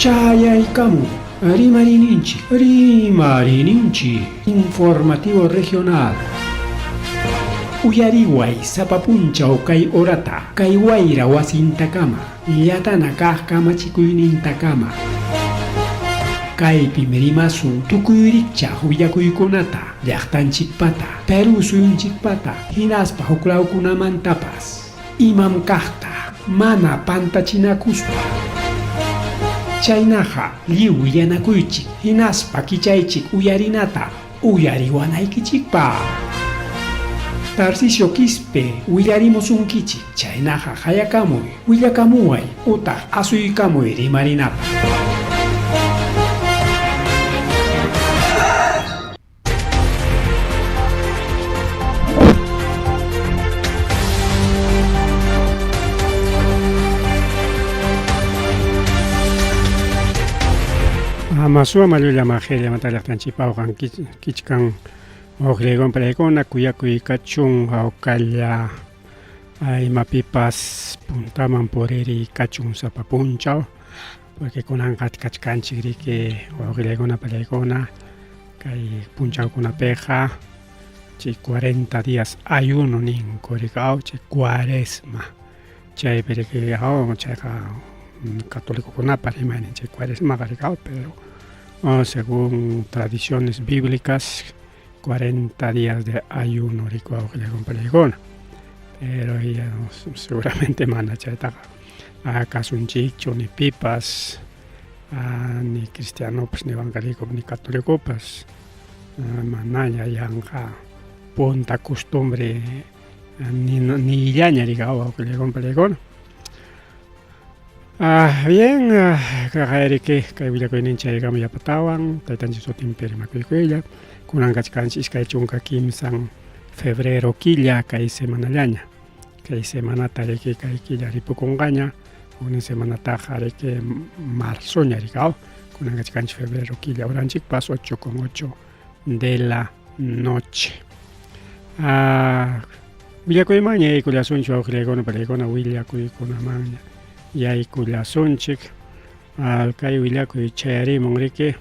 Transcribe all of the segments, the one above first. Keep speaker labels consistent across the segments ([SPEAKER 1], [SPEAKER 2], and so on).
[SPEAKER 1] Chayaykamun Rimariyninchik, Rimariyninchik, Informativo Regional. Uyariway sapa punchaw kay horata, kay wayra wasintakama, llatana kaq kamachikuynintakama. Kaypim rimasun tukuy rikchaq willakuykunata, llaqtanchikpata, Perú suyunchikpata, hinaspa huklawkunamantapas. Imam kaqta mana pantachinakuspa. Chaynaqa lliw willanakuychik hinaspa kichaychik uyarinata uyariwanaykichikpaq. Tarcisio Quispe willarimusunkichik, chaynaqa qayakamuy, willakamuway utaq asuykamuy rimarinapaq.
[SPEAKER 2] Masua mallulla majella matallaqtanchikpa awqan kichkan wawqillaywan palaykuna kuyakuy kachun hawkalla imapipas puntaman puririy kachun sapa punchaw porque kunanqa kachkanchik riki wawqillaykuna palaykuna kay punchawkunapiqa chay 40 días ayuno ninku riki aw chay cuaresma chaypi riki aw chayqa catolicokunapa rimaynin chay cuaresmaqa riki aw pero según tradiciones bíblicas 40 días de ayuno riki wawqillaykuna palaykuna pero ya seguramente mana chaytaqa kasunchikchu ni pipas ni cristianopas ni evangélico ni católicopas manaña yanqa punta costumbre nillaña riki wawqillaykuna palaykuna. Bien, kaqay riki kay willakuyninchik chaykaman yapatawan taytanchik sutinpi rimakuykuylla kunan kachkanchik 23 febrero killa kay semanallaña kay semanata riki kay killa ripukunqaña huknin semanataqa riki marzoña riki aw kunan kachkanchik febrero killa horanchikpas 8 con 8 de la noche. Willakuymanña yaykullasunchik wawqillaykuna palaykuna willakuykunamanña yaykullasunchik kay willakuy chayarimun riki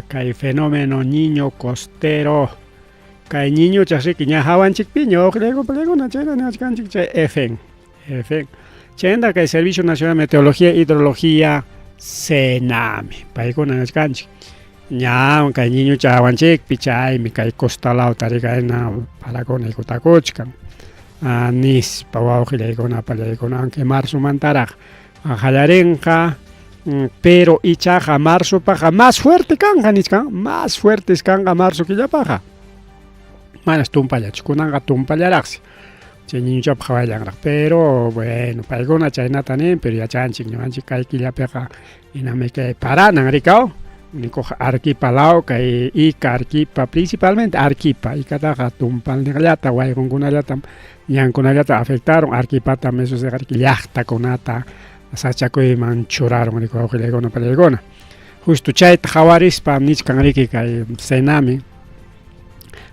[SPEAKER 2] kay fenómeno niño costero kay ñiñuchas riki ña hawanchikpiña wawqillaykuna palaykuna chayna niwachkanchik chay efen efen chaymanta kay Servicio Nacional de Meteorología e Hidrología SENAMI paykuna niwachkanchik ña kay ñiñucha hawanchikpi chaymi kay costa lawta rikayna parakuna ikutakuchkan nispa wawqillaykuna pallaykuna aunque marzomantaraq qallarinqa pero ichaqa marzopaqa más fuerte kanqa nichkan más fuertes kanqa marzo killapaqa manas tumpallachu kunanqa tumpallaraqsi chay ñiñuchapa qhawallanraq pero bueno paykuna chaynata nin pero yachanchik ñuqanchik kay killapiqa hinami kay paranan rikaw nikuq Arequipa law kay Ica Arequipa principalmente Arequipa Icataqa tumpalniqllata wayqunkunallatam ñankunallata afectaron Arequipatam eso riki llaqtakunata sachakuyman churarun riki wawqillaykuna pallaykuna justo chayta qhawarispa nichkan riki kay Senami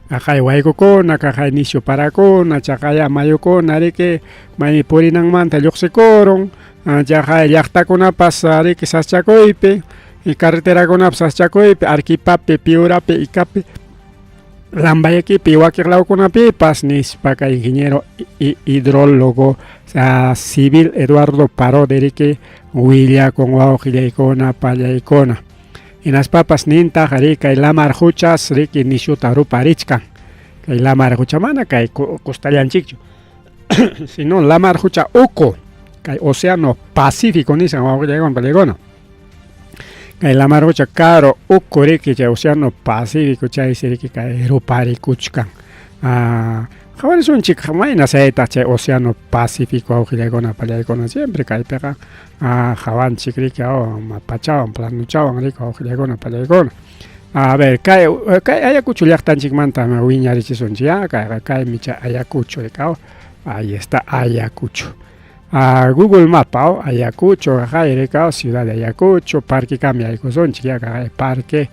[SPEAKER 2] kaqay waykukuna kaqay nisyu parakuna chaqaya mayukuna riki maymi purinanmanta lluqsikurun chaqay llaqtakunapas riki sachakuypi carreterakunapas sachakuypi Arequipapi Piurapi Icapi Lambayequipi wakin lawkunapipas nispa kay ingeniero hidrólogo civil Eduardo Parodi riki willakun wawqillaykuna pallaykuna hinaspapas nintaq riki kay lamar quchas riki nishuta ruparichkan kay lamar qucha mana kay costallanchikchu sino lamar qucha uku kay océano Pacífico nisqan wawqillaykuna pallaykuna kay lamar qucha karu uku riki chay océano Pacífico chaysi riki kay ruparikuchkan qhawarisunchik mayna saytaq chay océano Pacífico wawqillaykuna pallaykuna siempre kaypiqa qhawanchik riki mapachawan planochawan riki wawqillaykuna pallaykuna a ver kay kay Ayacucho llaqtanchikmanta wiñarichisunchik ya kayqa kaymi chay Ayacucho riki ahí está Ayacucho Google Map Ayacucho kaqay riki ciudad de Ayacucho parque kami yaykusunchik ya kaqay parque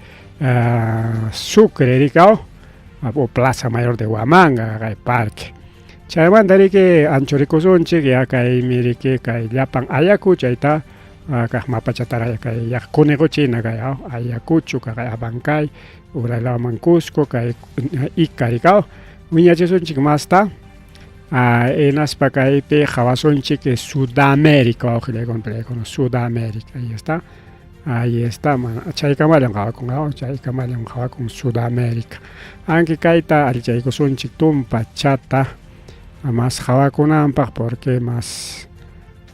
[SPEAKER 2] Sucre riki o Plaza Mayor de Huamanga kaqay parque chaymanta riki anchurikusunchik ya kaymi riki kay llapan Ayacucho chayta Kaq mapachataraq kay yaq Kuniquchina kay Ayacucho kaq Abancay uralawman Cusco kay Ica rikaw wiñachisunchik masta hinaspa kaypi qawasunchik Sudamérica wawqillaykuna palaykuna Sudamérica ahí está ahí está chaykamallam qawakun chaykamallam qawakun Sudamérica anki kayta allichaykusunchik tumpa chata mas qawakunanpaq porque mas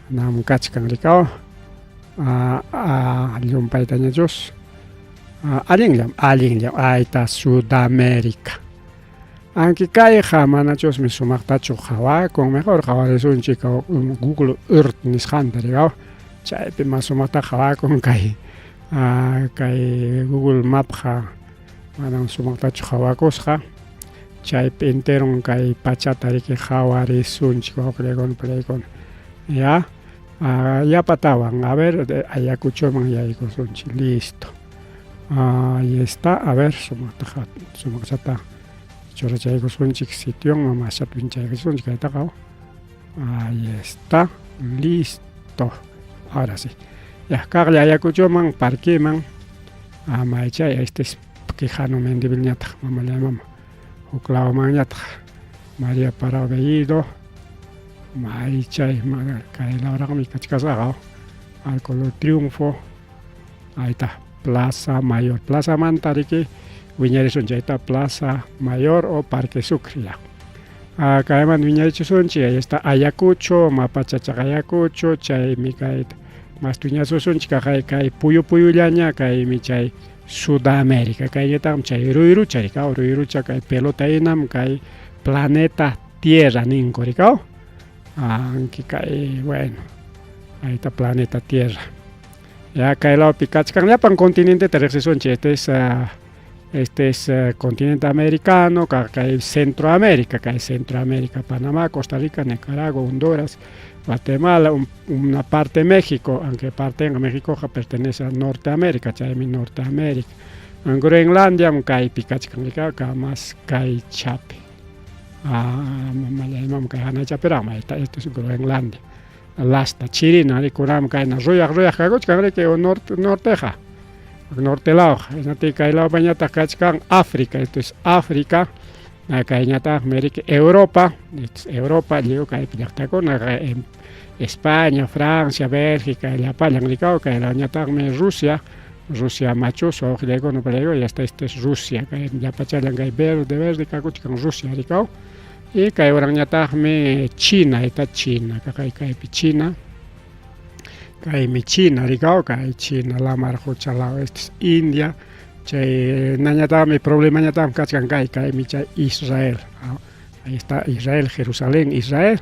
[SPEAKER 2] nam kachkan rikaw llumpaytañachus allinllam allinllam ayta Sudamérica anki kayqa manachusmi sumaqtachu qawakun mejor qawarisunchik Google Earth nisqanta rikaw chaypi mas sumaqta qawakun kay kay Google Mapqa manam sumaqtachu qawakusqa chaypi enteron kay pachata riki qawarisunchik wawqillaykuna palaykuna ya yapatawan a ver Ayacuchoman yaykusunchik listo ahí está a ver sumaqta sumaqchata churachaykusunchik sitionman maschata pinchaykusunchik kaytaqa ahí está listo ahora sí ya kaqlla Ayacuchoman parqueman maychay este es Quijano Mendivilñataq mamallay mama huk lawmanñataq María Parado Bellido maychay kay lawraqmi kachkasqa Arco del Triunfo ahí está Plaza Mayor Plaza manta riki wiñarisunchik ahí está Plaza Mayor o Parque Sucre ya kayman wiñarichisunchik ahí está Ayacucho mapachachaqa Ayacucho chaymi kay mas wiñasusunchik kay kay puyu puyullaña kaymi chay Sudamérica kayñataqmi chay ruyrucha rikaw ruyrucha kay pelota hinam kay planeta Tierra ninku rikaw anki kay bueno ahí está planeta Tierra ya kay lawpi kachkan llapan continenteta riqsisunchik este es continente americano kay Centroamérica kay Centroamérica Panamá, Costa Rica, Nicaragua, Honduras, Guatemala, una parte México, aunque parte en México pertenece a Norteamérica, chaymi Norteamérica. Groenlandia kaypi kachkan rikaw mas kay chapi mamallay kay hanaychapiraqmi ahí está esto es Groenlandia lasta chirina rikunam kayna ruyaq ruyaq kakuchkan riki norte norteqa norte lawqa hinaptin kay lawpañataq kachkan África esto es África kayñataqmi riki Europa esto es Europa lliw kaypi llaqtakuna España, Francia, Bélgica llapallan rikaw kay lawñataqmi Rusia Rusia machus wawqillaykuna palaykuna ya está esta es Rusia kay llapachallan kay verde verde kakuchkan Rusia rikaw y kay uranñataqmi China ahí está China kay kaypi China kaymi China rikaw kay China lamar qucha law esta es India chay nañataqmi problemañataqmi kachkan kay kaymi chay Israel ahí está Israel Jerusalén Israel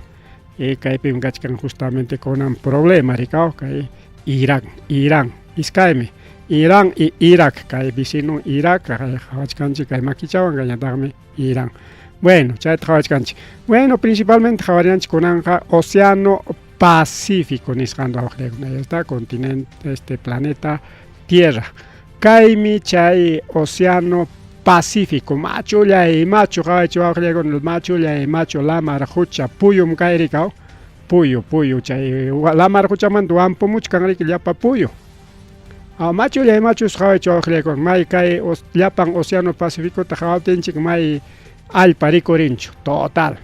[SPEAKER 2] y kaypim kachkan justamente kunan problema rikaw kay Irán Irán iskaymi Irán y Irak kay vecino Irak qawachkanchik kay makichawan kayñataqmi Irán bueno chayta qawachkanchik bueno principalmente qawarinanchik kunanqa Océano Pacífico nisqanta wawqillaykuna ahí está continente este planeta Tierra kaymi chay Océano Pacífico machullay machu qawaychik wawqillaykuna machullay machu lamar qucha puyum kay rikaw puyu puyu chay lamar quchamanta wampumuchkan riki llapa puyu machullay machus qawaychik wawqillaykuna may kay llapan Océano Pacificota qawaptinchik may allpa rikurinchu total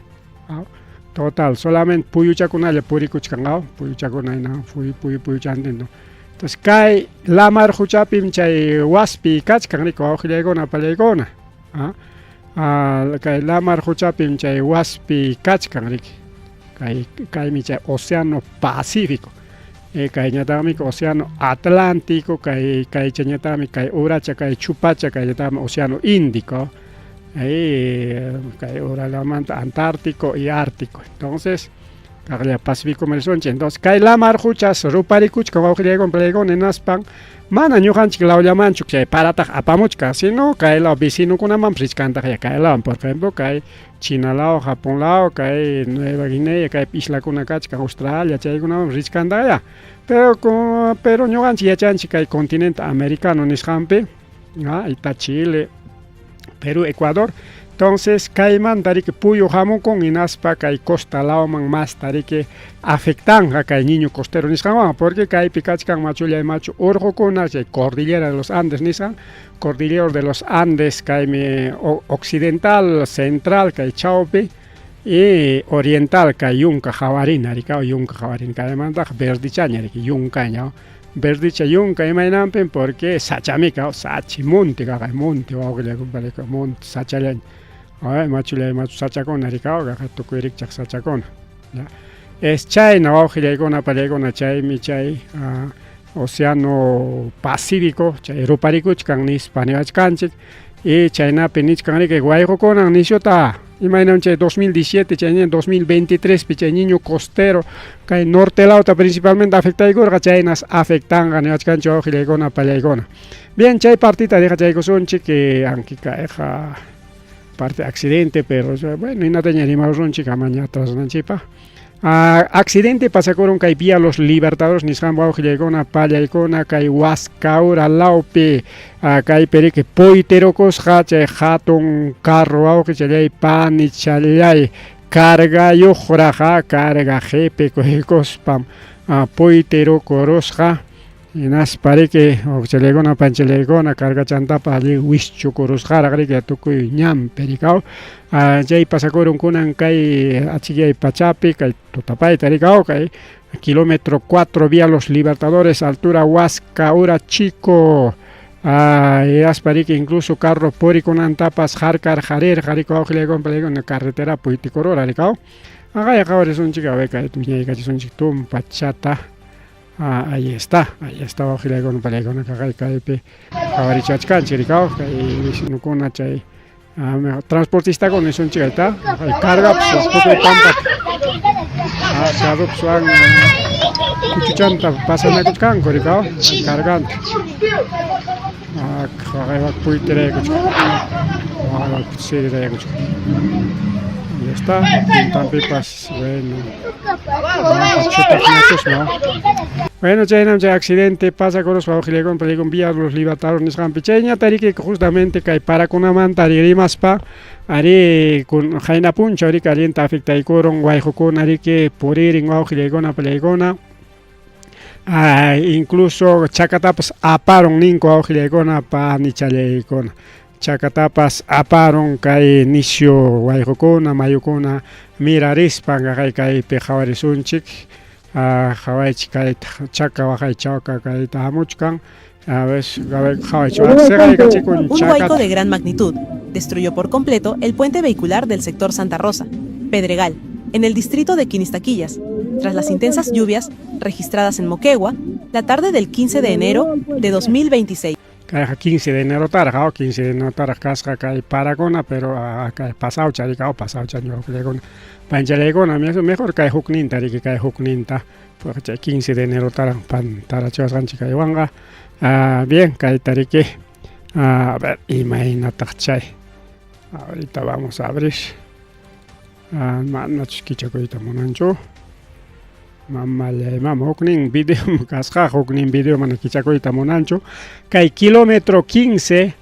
[SPEAKER 2] total solamente puyuchakunalla purikuchkan puyuchakuna hina puyu puyu puyuchantin entonces kay lamar quchapim chay waspi kachkan riki wawqillaykuna pallaykuna kay lamar quchapim chay waspi kachkan riki kay kaymi chay Océano Pacífico kayñataqmi Océano Atlántico kay kaychañataqmi kay uracha kay chupacha kayñataqmi Océano Índico kay uralamanta Antártico y Ártico entonces kaqlla Pacífico risunchik entonces kay lamar quchas ruparikuchkan wawqillaykuna palaykuna hinaspan mana ñuqanchik lawllamanchu chay parataqa apamuchkan sino kay law vecinokunamanpas richkantaq kay law por ejemplo kay China law Japón law kay Nueva Guinea kaypi islakuna kachkan Australia chaykunamanpas richkantaqya pero pero ñuqanchik yachanchik kay continente americano nisqanpi ahí está Chile Perú, Ecuador. Entonces kaymanta riki puyu hamukun hinaspa kay costa lawman masta riki afectanja kay niño costero nisqanwan, porque kaypi kachkan machullay machu urqukuna, chay cordillera de los Andes nisqan, cordillera de los Andes kaymi occidental, central kay chawpi y oriental kay yunka hawarina rikaw, yunka hawarina kaymantaq verdichaña riki yunkaña, verdicha yunka imaynanpin porque sachamika, sachi monte kaqay monte wawqillakuna monte sachallaña, ay machullay machu sachakuna rikaw, kaqay tukuy rikchaq sachakuna, ya. Es chayna wawqillaykuna pallaykuna chaymi chay océano Pacífico chay ruparikuchkan nispa niwachkanchik y chaynapi nichkan riki wayqukunan nishuta imaynam chay 2017 chay 2023 pi chay niño costero kay norte lawta principalmente afectaykurqa chaynas afectanqa niwachkanchik wawqillaykuna pallaykuna. Bien, chay partita dejachaykusunchik aunque kayqa parte accidente, pero bueno, hinataña rimarusunchik amaña atrasnanchikpaq. Accidente pasakurun kay vía Los Libertadores nisqan wawqillaykuna pallaykuna kay Huascaura lawpi kaypi riki puytirukusqa chay hatun carro wawqi challay pani challay cargayuqraq carga qipi kuykuspam puytirukurusqa hinaspa riki wawqichallaykuna panchallaykuna cargachantapas allin wischukurusqaraq riki tukuy ñanpi rikaw. Chay pasakurun kunan kay achikyay pachapi kay tutapayta rikaw kay kilómetro 4 vía Los Libertadores altura Huascaura Chico. Hinaspa riki incluso carro purikunantapas harkarqarirqa rikaw wawqillaykuna pallaykuna carretera puytikurura rikaw. Aqaya qhawarisunchik a ver kay wiñaykachisunchik tumpa chata. Ahí está wawqillaykuna pallaykuna kaqay kaypi qhawarichachkanchik rikaw kay vecинokuna chay transportistakuna nisunchik ahí está cargapas tukuy pampata carropas wan kuchuchanta pasanakuchkanku rikaw carganta qaqay puytiraykuchkan siriraykuchkan. Ahí está, puntanpipas bueno chutaqnachus, ¿no? Bueno, chaynam chay accidente pasakuruspa wawqillaykuna pallaykuna vía Los Libertadores nisqanpi chayñata riki justamente kay parakunamanta rimaspa ari qayna punchaw riki allinta afectaykurun wayqukuna riki puririn wawqillaykuna pallaykuna incluso chakatapas aparun ninku wawqillaykuna panichallaykuna chakatapas aparun kay nisyu wayqukuna mayukuna mirarispan kaqay kaypi qhawarisunchik qhawaychik kayta chaka waqay chaka kayta hamuchkan a ver qhawaychik
[SPEAKER 3] Un huaico de gran magnitud destruyó por completo el puente vehicular del sector Santa Rosa, Pedregal, en el distrito de Quinistaquillas, tras las intensas lluvias registradas en Moquegua la tarde del 15 de enero de 2026.
[SPEAKER 2] Kayqa 15 de enero taraq, 15 de enero taraq kasqa kay parakuna, pero kay pasawcha rikaw pasawcha ñuqallaykuna panchalaykuna mejor kay hukninta riki kay hukninta porque chay 15 de enero taraq pantarachiwasqanchik kaywanqa. Bien, kayta riki a ver imaynataq chay ahorita vamos a abrir manachus kichakuyta munanchu mamallay mama huknin video kasqa huknin video mana kichakuyta munanchu kay kilómetro 15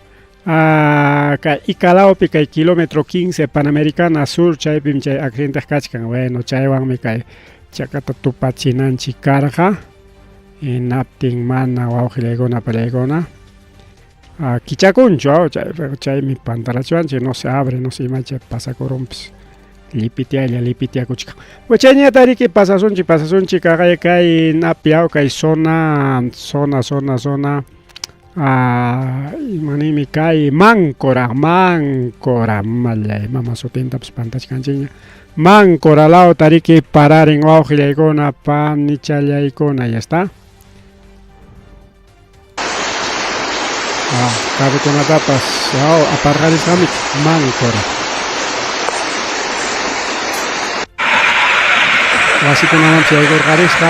[SPEAKER 2] kay Icalaupi kay kilómetro 15 Panamericana Sur chaypim chay accidente kachkan. Bueno, chaywanmi kay chakata tupachinanchik karqa hinaptin mana wawqillaykuna pallaykuna kichakunchu chaymi pantarachiwanchik no se abre, no sé ima chay pasakurunpis lipitialla lipitiakuchkan. Chayñata riki pasasunchik pasasunchik kaqay kay napi kay zona zona zona zona imanimi kay Máncora Máncora mallay mama sutintapas pantachkanchikña Máncora lawta riki pararin wawqillaykuna panichallaykuna ya está. Carrokunatapas aparqarisqamik Máncora. Wasikunamanpas yaykurqarisqa.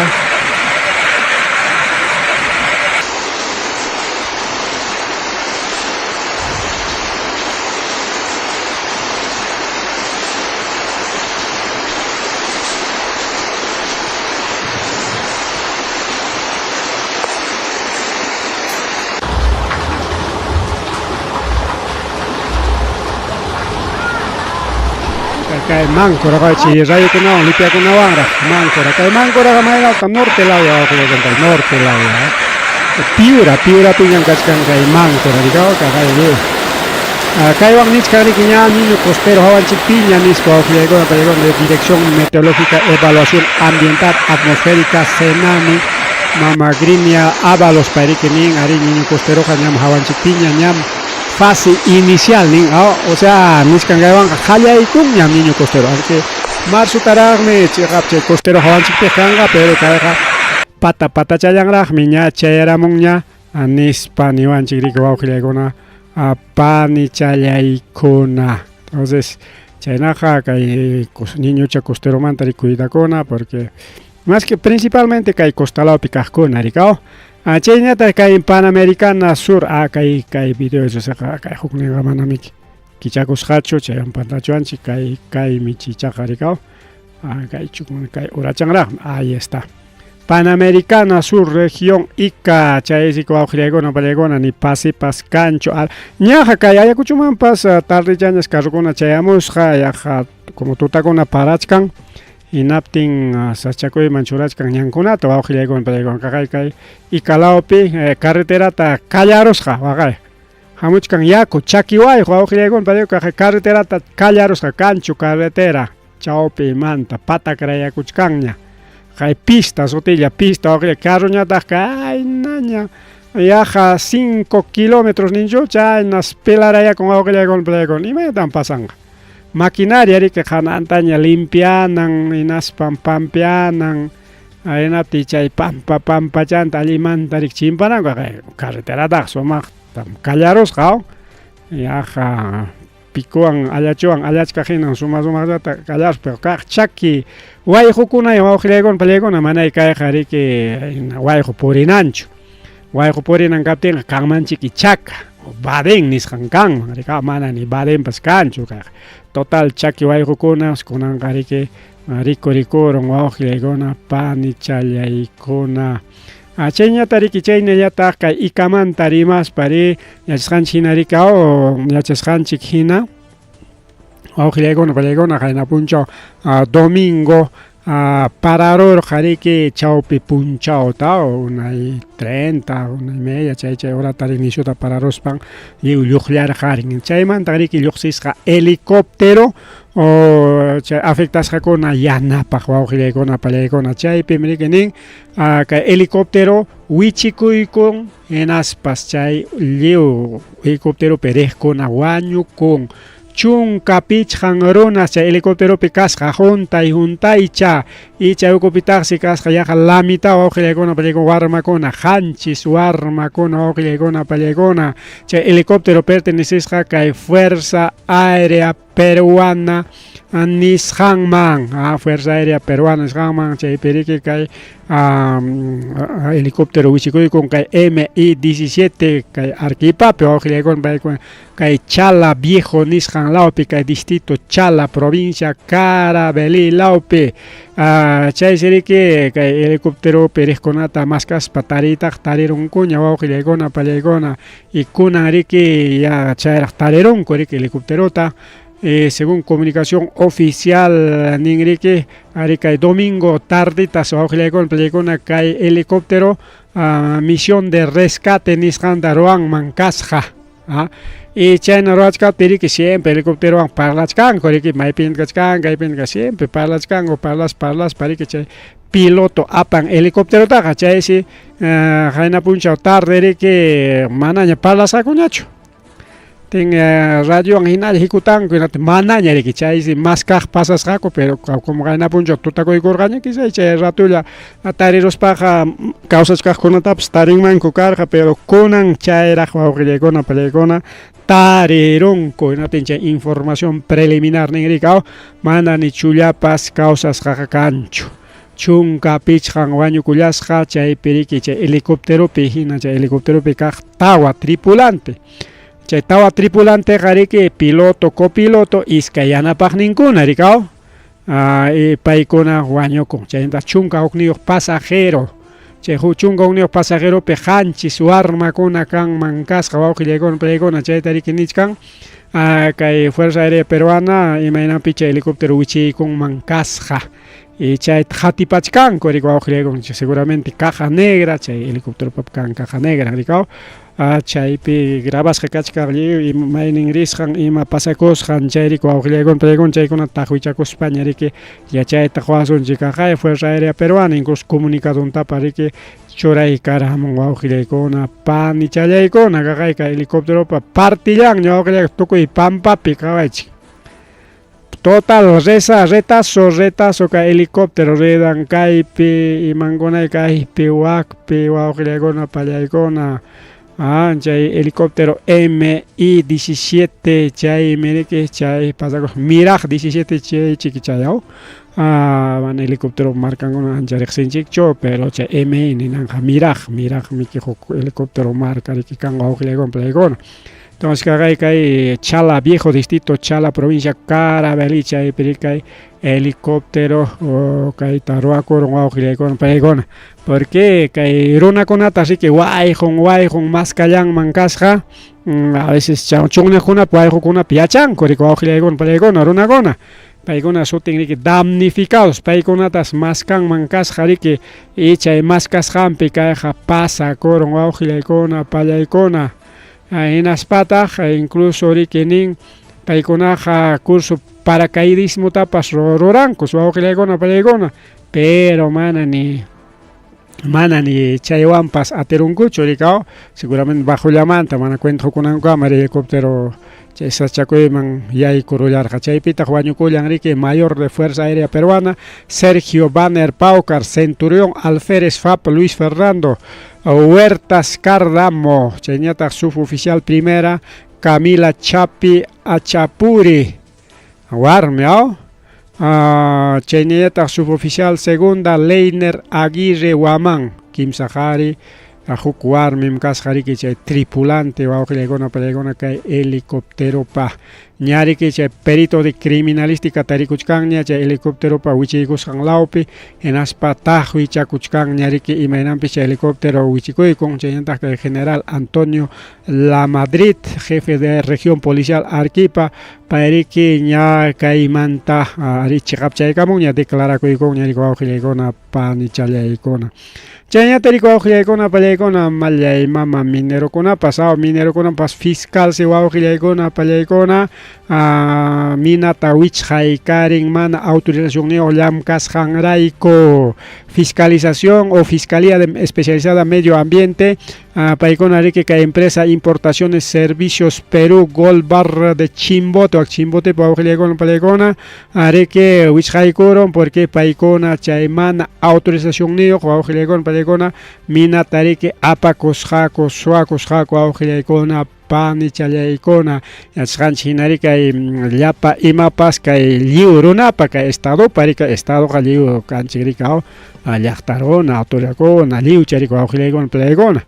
[SPEAKER 2] Kay Máncora chay rayukunawan lipiakunawanraq Máncora. Kay Máncoraqa maylawta norte law wawqillaykuna norte law. Piura, Piurapiñam kachkan kay Máncora rikaw kaqay Kaywan nichkan riki ña niño costero hawanchikpiña nispa wawqillaykuna paykuna de Dirección Meteorológica Evaluación Ambiental Atmosférica Senami Mama Grinia Ábalos payriki nin arí niño costeroqa ñam hawanchikpiña ñam fase inicial nin o sea nichkan kaywanqa qallaykunñam niño costero así que marzotaraqmi chiqap chay costero hawanchikpiq kanqa pero kayqa pata patachallanraqmi ña chayaramunña nispa niwanchik riki wawqillaykuna panichallaykuna. Entonces chaynaqa kay niñucha costeromanta cuidakuna porque más que principalmente kay costalawpi kaqkuna rikaw. Chayñataq kay Panamericana Sur kay kay video saqa kay hukninqa manami kichakusqachu chaywan pantachuanchik kay kaymi chichaqa rikaw. Kay kay urachanraqmi ahí está. Panamericana Sur, región Ica, chay wawqillaykuna pallaykuna ni pasipas kanchu. Ñaqa kay Ayacuchomanpas tardechañas carrokuna chayamusqa yaqa como tutakuna parachkan hinaptin sachakuyman churachkan ñankunata wawqillaykuna pallaykuna kaqay kay Ica lawpi carreterata kallarusqa waqay hamuchkan yaku chaki wayqu wawqillaykuna pallaykuna kaqay carreterata kallarusqa kanchu carretera chawpimanta patakrayakuchkanña. Kay pista sutilla pista waqilla carroñataq kaynaña yaqa 5 kilómetros ninchu chaynas pelarayakun wawqillaykuna pallaykuna imaynatam pasanqa maquinaria riki qanantaña limpianan hinaspan pampeanan hinaptin chay pampa pampachanta allimanta riki chimpananku carreterataqa sumaqtam kallarusqa yaqa picowan allachuwan allachkaq hinan suma sumaqllata kallaruspa kaq chaki wayqukuna wawqillaykuna pallaykuna manay kayqa riki wayqu purinanchu wayqu purinan kaptinqa kanmanchiki chaka badén nisqan kanman rika mana ni badenpas kanchu kayqa total chaki wayqukuna kunanqa riki rikurikurun wawqillaykuna panichallaykuna. Chayñata riki chaynallataq kay Icamanta rimaspa ri yachasqanchik hina rikaw yachasqanchik hina wawqillaykuna pallaykuna qayna punchaw domingo pararurqa riki chawpi punchawta 1:30 1:30 chay chay horata ri nishuta pararuspan lliw lluqllarqarin chaymanta riki lluqsisqa helicóptero chay afectasqakuna yanapaq wawqillaykuna pallaykuna chaypim riki nin kay helicóptero wichikuykun hinaspas chay lliw helicópteropi riqkuna wañukun 15 runas chay helicópteropi kasqa juntay juntaycha y chay ukupitaqsi kasqa yaqa lamita wawqillaykuna pallaykuna warmakuna 7 warmakuna wawqillaykuna pallaykuna chay helicóptero pertenecisqa kay Fuerza Aérea Peruana nisqanman Fuerza Aérea Peruana nisqanman chaypi riki kay helicóptero wichikuykun kay MI-17 kay Arequipapi wawqillaykuna pallaykuna kay Chala Viejo nisqan lawpi kay distrito Chala provincia Caravelí lawpi chaysi riki kay helicópteropi riqkunata maskaspa tariytaq tarirunkuña wawqillaykuna pallaykuna y kunan riki ya chayraq tarirunku riki helicópterota según comunicación oficial nin riki ari kay domingo tarditas wawqillaykuna pallaykuna kay helicóptero misión de rescate nisqanta ruwanman kasqa y chayna ruwachkaptin riki siempre helicópterowan parlachkanku riki maypin kachkan kaypin siempre parlachkanku parlaspa riki chay piloto apan helicópterotaqa chaysi qayna punchaw tarde riki manaña parlasqakuñachu tin radiowan hinalla hikutanku hinaptin manaña riki chaysi maskaq pasasqaku pero como qayna punchaw tutakuykurqaña quizá chay ratolla tariruspaqa kawsachkaqkunatapas tarinmanku karqa pero kunan chayraq wawqillaykuna pallaykuna tarirunku hinaptin chay información preliminar nin rikaw mana ni chullapas kawsasqaqa kanchu 15 wañukullasqa chaypi riki chay helicópteropi hina chay helicópteropi kaq tawa tripulante chay tawa tripulanteqa riki piloto copiloto iskay yanapaqninkuna rikaw paykuna wañukun chaymanta 11 pasajero chay 11 pasajeropi 7 warmakuna kanman kasqa wawqillaykuna pallaykuna chayta riki nichkan Kay Fuerza Aérea Peruana imaynanpi chay helicóptero wichiykunman kasqa y chayta qatipachkanku riki wawqillaykuna seguramente caja negra chay helicópteropa kan caja negra rikaw chaypi grabasqa kachkan lliw maynin risqan ima pasakusqan chayrayku wawqillaykuna paykuna chaykunata taqwichakuspaña riki yachayta quwasunchik kaqay Fuerza Aérea Peruana incluso comunicadontapa riki churaykaramun wawqillaykuna panichallaykuna kaqayka helicópteropa partillanña wawqillaykuna tukuy pampapi qawaychik. Total reza, retazo, retazo kay helicóptero redan kaypi imankunay kaypi wakpi wawqillaykuna pallaykuna chay helicóptero MI-17 chaymi riki chay pasakuq Mirage 17 chay chiki chay aw mana helicóptero markankuna ancha riqsinchikchu pero chay MI ninanqa Mirage, Mirage miki huk helicóptero marka riki kanqa wawqillaykuna pallaykuna. Entonces kaqay kay Chala Viejo distrito Chala provincia Caravelí chaypi kay helicóptero kayta ruwakurun wawqillaykuna paykuna porque kay runakunata riki wayqun wayqun maskallanman kasqa a veces chunniqkunapi wayqukunapi yachanku riki wawqillaykuna paykuna runakuna paykuna sutin riki damnificados paykunatas maskanman kasqa riki y chay maskasqanpi kayqa pasakurun wawqillaykuna pallaykuna. Hinaspataq incluso riki nin paykunaqa curso paracaidismotapas rurankus wawqillaykuna pallaykuna pero mana ni chaywanpas atirunkuchu rikaw seguramente bajollamanta mana cuenta qukunankama helicóptero chay sachakuyman yaykurullarqa chaypitaq wañukullan riki mayor de Fuerza Aérea Peruana Sergio Banner Paucar, Centurión Alférez Fap Luis Fernando Huertas Cardamo, chayñataq suboficial primera Camila Chapi Achapuri, warmi aw chayñataq suboficial segunda Leiner Aguirre Guamán, kimsa qhari huk warmim kasqa riki chay tripulante wawqillaykuna pallaykuna kay helicópteropa ña riki chay perito de criminalística tarikuchkanña chay helicópteropa wichiykusqan lawpi hinaspa taqwichakuchkanña riki imaynanpis chay helicóptero wichikuykun chaynataq kay general Antonio Lamadrid jefe de región policial Arequipa payriki ña kaymanta ari chiqapchaykamunña declarakuykunña riki wawqillaykuna panichallaykuna. Chayñata riki wawqillaykuna pallaykuna mallay mama minerokunapas aw minerokunapas fiscal si wawqillaykuna pallaykuna minata wichqaykarin mana autorizacionniyuq llamkasqanrayku fiscalización o fiscalía especializada medio ambiente paykuna riki kay empresa importaciones servicios Perú Gold Bar de Chimbote Chimbotepi wawqillaykuna pallaykuna riki wichqaykurun porque paykuna chay mana autorizacionniyuq wawqillaykuna pallaykuna minata riki apakusqaku suwakusqaku wawqillaykuna panichallaykuna yachasqanchik hina riki kay llapa imapas kay lliw runapa kay estadopa riki estadoqa lliw kanchik riki aw llaqta runa autoridadkuna lliwcha riki wawqillaykuna pallaykuna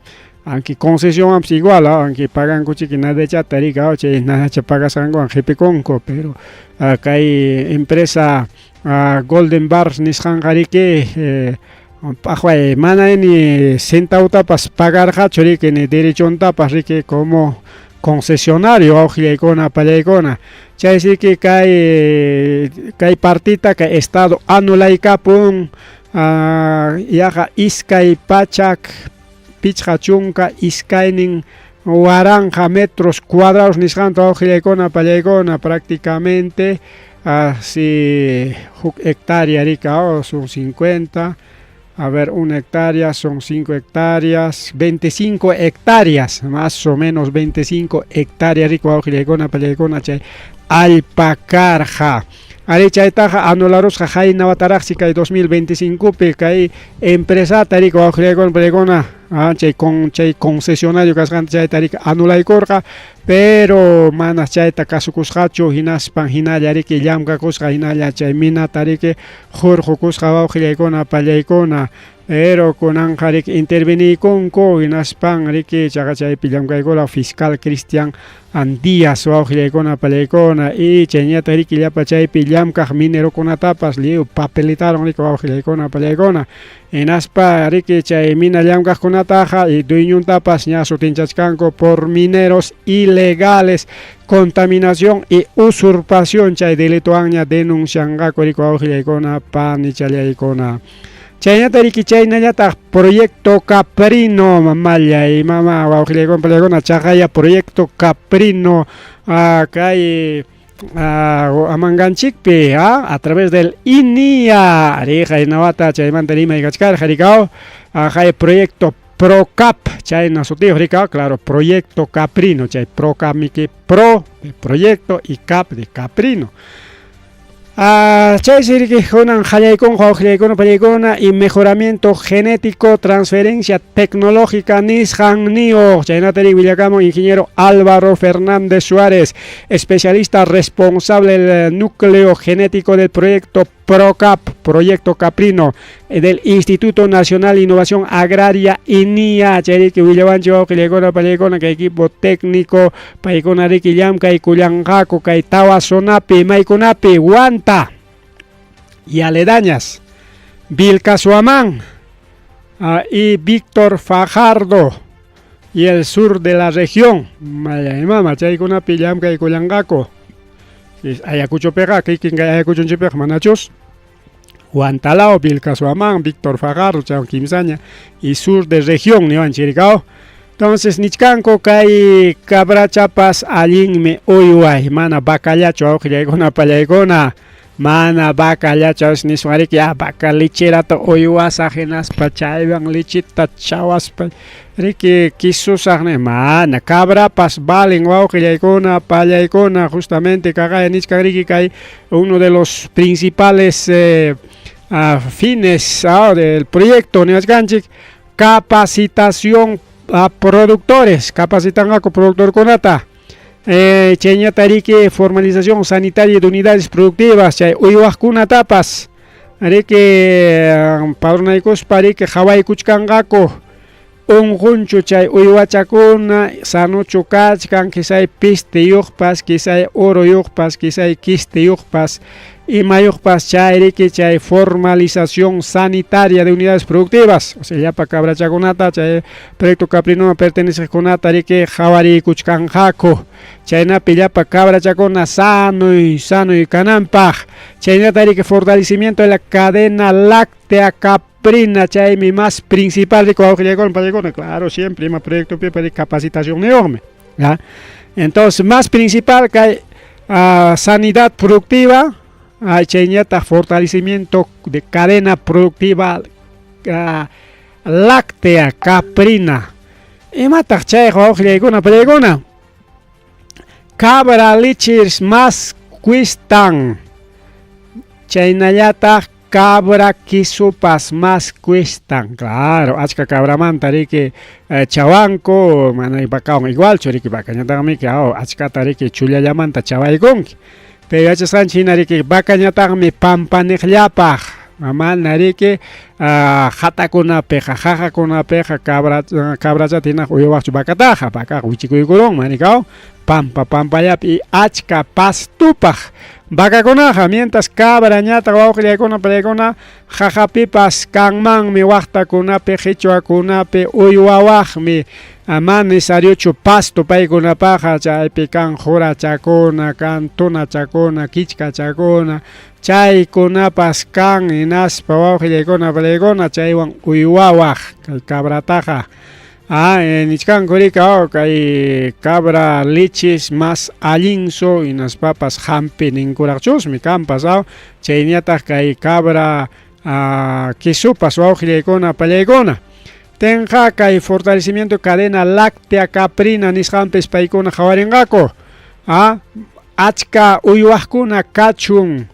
[SPEAKER 2] aunque concesionwanpas igual aunque pagankuchiki nadachata riki aw chay nadacha pagasqankuwan qipikunku pero kay empresa Golden Bars nisqanqa riki p'aqway mana ni centavotapas pagarqachu riki ni derechontapas riki como concesionario wawqillaykuna pallaykuna chaysi riki kay partita kay estado anulaykapun yaqa 252 waranqa metros cuadrados nisqanta wawqillaykuna pallaykuna prácticamente así huk hectárea riki son 50. A ver, una hectárea son 5 hectáreas, 25 hectáreas, más o menos 25 hectáreas riki wawqillaykuna pallaykuna chay allpa karqa. Ari chaytaqa anularusqa qayna wataraqsi kay 2025pi kay empresata riki wawqillaykuna pallaykuna chay chay concesionario kasqanta chayta riki anulaykurqa pero mana chayta kasukusqachu hinaspan hinalla riki llamkakusqa hinalla chay minata riki hurqukusqa wawqillaykuna pallaykuna. Pero kunanqa riki interveniykunku hinaspan riki chaqa chaypi llamkaykura fiscal Cristian Díaz wawqillaykuna pallaykuna y chayñataq riki llapa chaypi llamkaq minerokunatapas lliw papelitaron riki wawqillaykuna pallaykuna hinaspa riki chay mina llamkaqkunataqa y dueñontapas ña sutinchachkanku por mineros ilegales, contaminación y usurpación chay delitowanña denuncianqaku riki wawqillaykuna panichallaykuna. Chaynata riki chaynallataq proyecto Caprino mamallay mama wawqillaykuna pallaykuna chaqaya proyecto Caprino kay amanganchikpi a través del INIA riqa hinawata chaymanta rimay kachkarqa rikaw hay proyecto Procap chayna sutiyuq rikaw claro proyecto Caprino chay Procap miki pro de proyecto y cap de Caprino. Chaysi riki kunan qallaykunqa wawqillaykuna pallaykuna y mejoramiento genético, transferencia tecnológica nisqan niyuq chaynata riki willakamun ingeniero Álvaro Fernández Suárez, especialista responsable del núcleo genético del proyecto PROCAP, Proyecto Caprino, del Instituto Nacional de Innovación Agraria INIA. Chayriki willawanchik wawqillaykuna pallaykuna kay equipo técnico paykuna riki llamkaykullanqaku kay tawa zonapi maykunapi Huanta y aledañas, Vilcashuamán y Víctor Fajardo y el sur de la región. Mama chaykunapi llamkaykullanqaku. Ayacuchopiqa kikin kay Ayacuchunchikpiqa manachus Huantalao, Vilcashuamán, Víctor Fajardo, chaywan kimsaña y sur de región niwanchik rikaw. Entonces nichkanku kay cabrachapas allinmi uyway, mana vacallachu wawqillaykuna pallaykuna, mana vacallachu niswan riki vaca lecherata uywasaq hinaspa chaywan lechita chawaspa riki kisusaq ni mana cabrapas valen wawqillaykuna pallaykuna justamente kaqaya nichkan riki kay uno de los principales fines del proyecto niwachkanchik capacitación a productores, capacitanqaku productorkunata. Chayñata riki formalización sanitaria de unidades productivas chay uywaqkunatapas riki padronaykuspa riki qhawaykuchkanqaku unqunchu chay uywachakuna sanuchu kachkan quizay pistiyuqpas quizay uruyuqpas quizay quistiyuqpas imayuqpas chay riki chay formalización sanitaria de unidades productivas, o sea llapa cabrachakunata chay proyecto Caprino perteneceqkunata riki qhawariykuchkanqaku chaynapi llapa cabrachakuna sanuy sanuy kananpaq chaynata riki fortalecimiento de la cadena láctea caprina chaymi más principal riki wawqillaykuna pallaykuna claro siempre ima proyecto pipa de capacitación niyuqmi ¿ya? Entonces más principal kay sanidad productiva chayñataq fortalecimiento de cadena productiva láctea caprina imataq chayqa wawqillaykuna pallaykuna cabra leches más cuestan chaynallataq cabra quisupas más cuestan claro achka cabramanta riki chawanku mana vacawan igualchu riki vacañataqmi achkata riki chullallamanta chawaykunki pero yachasqanchik hina riki vacañataqmi pampaniqllapaq mana riki hatakunapiqa qaqakunapiqa cabrachata hinaq uywaqchu vacataqa vacaqa wichikuykurunman rikaw pampa pampallapi y achka pastupaq vacakunaqa mientras cabrañataq wawqillaykuna pallaykuna qaqapipas kanmanmi waqtakunapi qichwakunapi uywawaqmi mana necesariochu pasto paykunapaqa chaypi kan qurachakuna kan tunachakuna kichkachakuna chaykunapas kan hinaspa wawqillaykuna pallaykuna chaywan uywawaq kay cabrataqa nichkanku riki kay cabra leches más allinsu hinaspapas hampi ninkuraqchusmi kanpas chayñataq kay cabra quisupas wawqillaykuna pallaykuna tenqa kay fortalecimiento cadena láctea caprina nisqanpis paykuna qhawarinqaku achka uywaqkuna kachun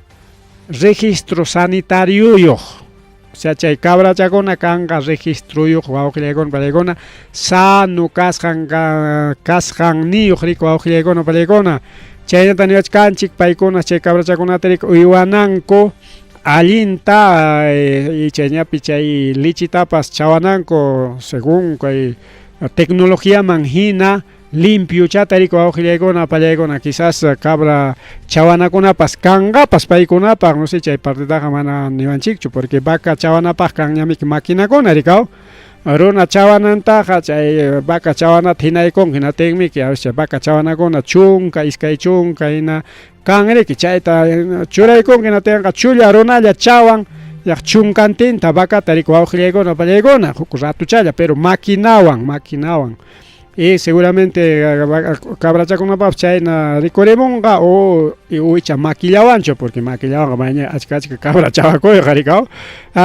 [SPEAKER 2] registro sanitarioyuq o sea chay cabrachakuna kanqa registruyuq wawqillaykuna pallaykuna sano kasqan kasqanniyuq riki wawqillaykuna pallaykuna chaynata niwachkanchik paykuna chay cabrachakunata riki uywananku. Allinta chayñapi chay lichitapas chawananku según kay tecnologiaman hina limpiochata riku wawqillaykuna pallaykuna quizás cabra chawanakunapas kanqapas paykunapaq no sé chay partetaqa mana niwanchikchu porque vaca chawanapaq kanñamiki maquinakuna rikaw runa chawanantaqa chay vaca chawanata hinaykunqa hinatinmiki a veces vaca chawanakuna chunka 20 hina Kanriki chayta churaykunki hinatinqa chulla runalla chawan yaq chunkantinta vacata riki wawqillaykuna pallaykuna huk ratuchalla pero maquinawan maquinawan y seguramente cabrachakunapaqpas chayna rikurimunqa o icha maquillawanchu porque maquillawanqa maña achka achka cabra chawakuyqa rikaw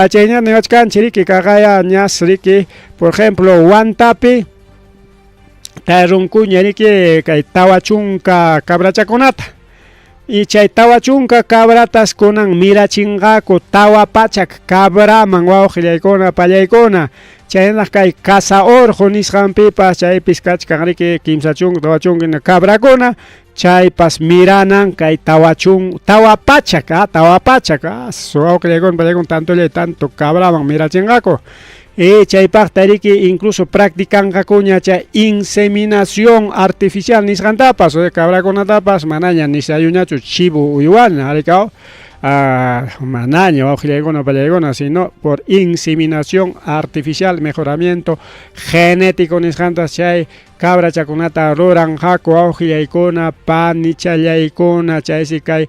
[SPEAKER 2] chayña niwachkanchik riki kaqaya ñas riki por ejemplo Huantapi Tarunkuña riki kay 40 cabrachakunata. Y chay 40 cabratas kunan mirachinqaku 400 cabraman wawqillaykuna pallaykuna. Chaynaq kay Casa Orqo nisqanpipas chaypis kachkan riki 30 40 cabrakuna chaypas miranan kay 400 400 wawqillaykuna pallaykuna tantollay tanto cabraman mirachinqaku. Y chaypaqta riki incluso practicanqakuña chay inseminación artificial nisqantapas, o cabrakunatapas manaña nisayuñachu chivo uywana, arikaw manaña wawqillaykuna pallaykuna, sino por inseminación artificial, mejoramiento genético nisqantas chay cabrachakunata ruranqaku wawqillaykuna panichallaykuna chaysi kay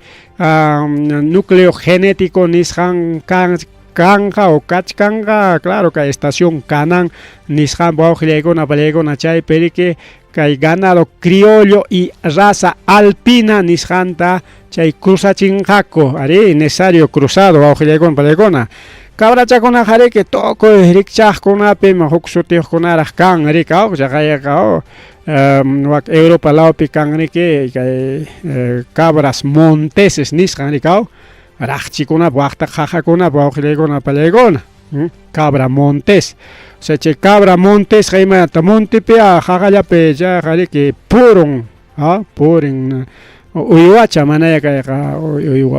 [SPEAKER 2] núcleo genético nisqan kanqa o kachkanqa, claro kay estación Canán nisqanpa wawqillaykuna pallaykuna chaypi riki kay ganado criollo y raza alpina nisqanta chay cruzasqanku, arí, necesario cruzado wawqillaykuna pallaykuna. Cabrachakunaqa riki tukuy rikchaqkunapim huk sutiyuqkunaraq kan rikaw chaqayqa wak Europa lawpi kan riki kay cabras monteses nisqan rikaw raqchikunapa waqta qaqakunapa wawqillaykuna pallaykuna cabra montes, o sea chay cabra montesqa imaynata montepi qaqallapi chayqa riki purun purin uywacha manaya kayqa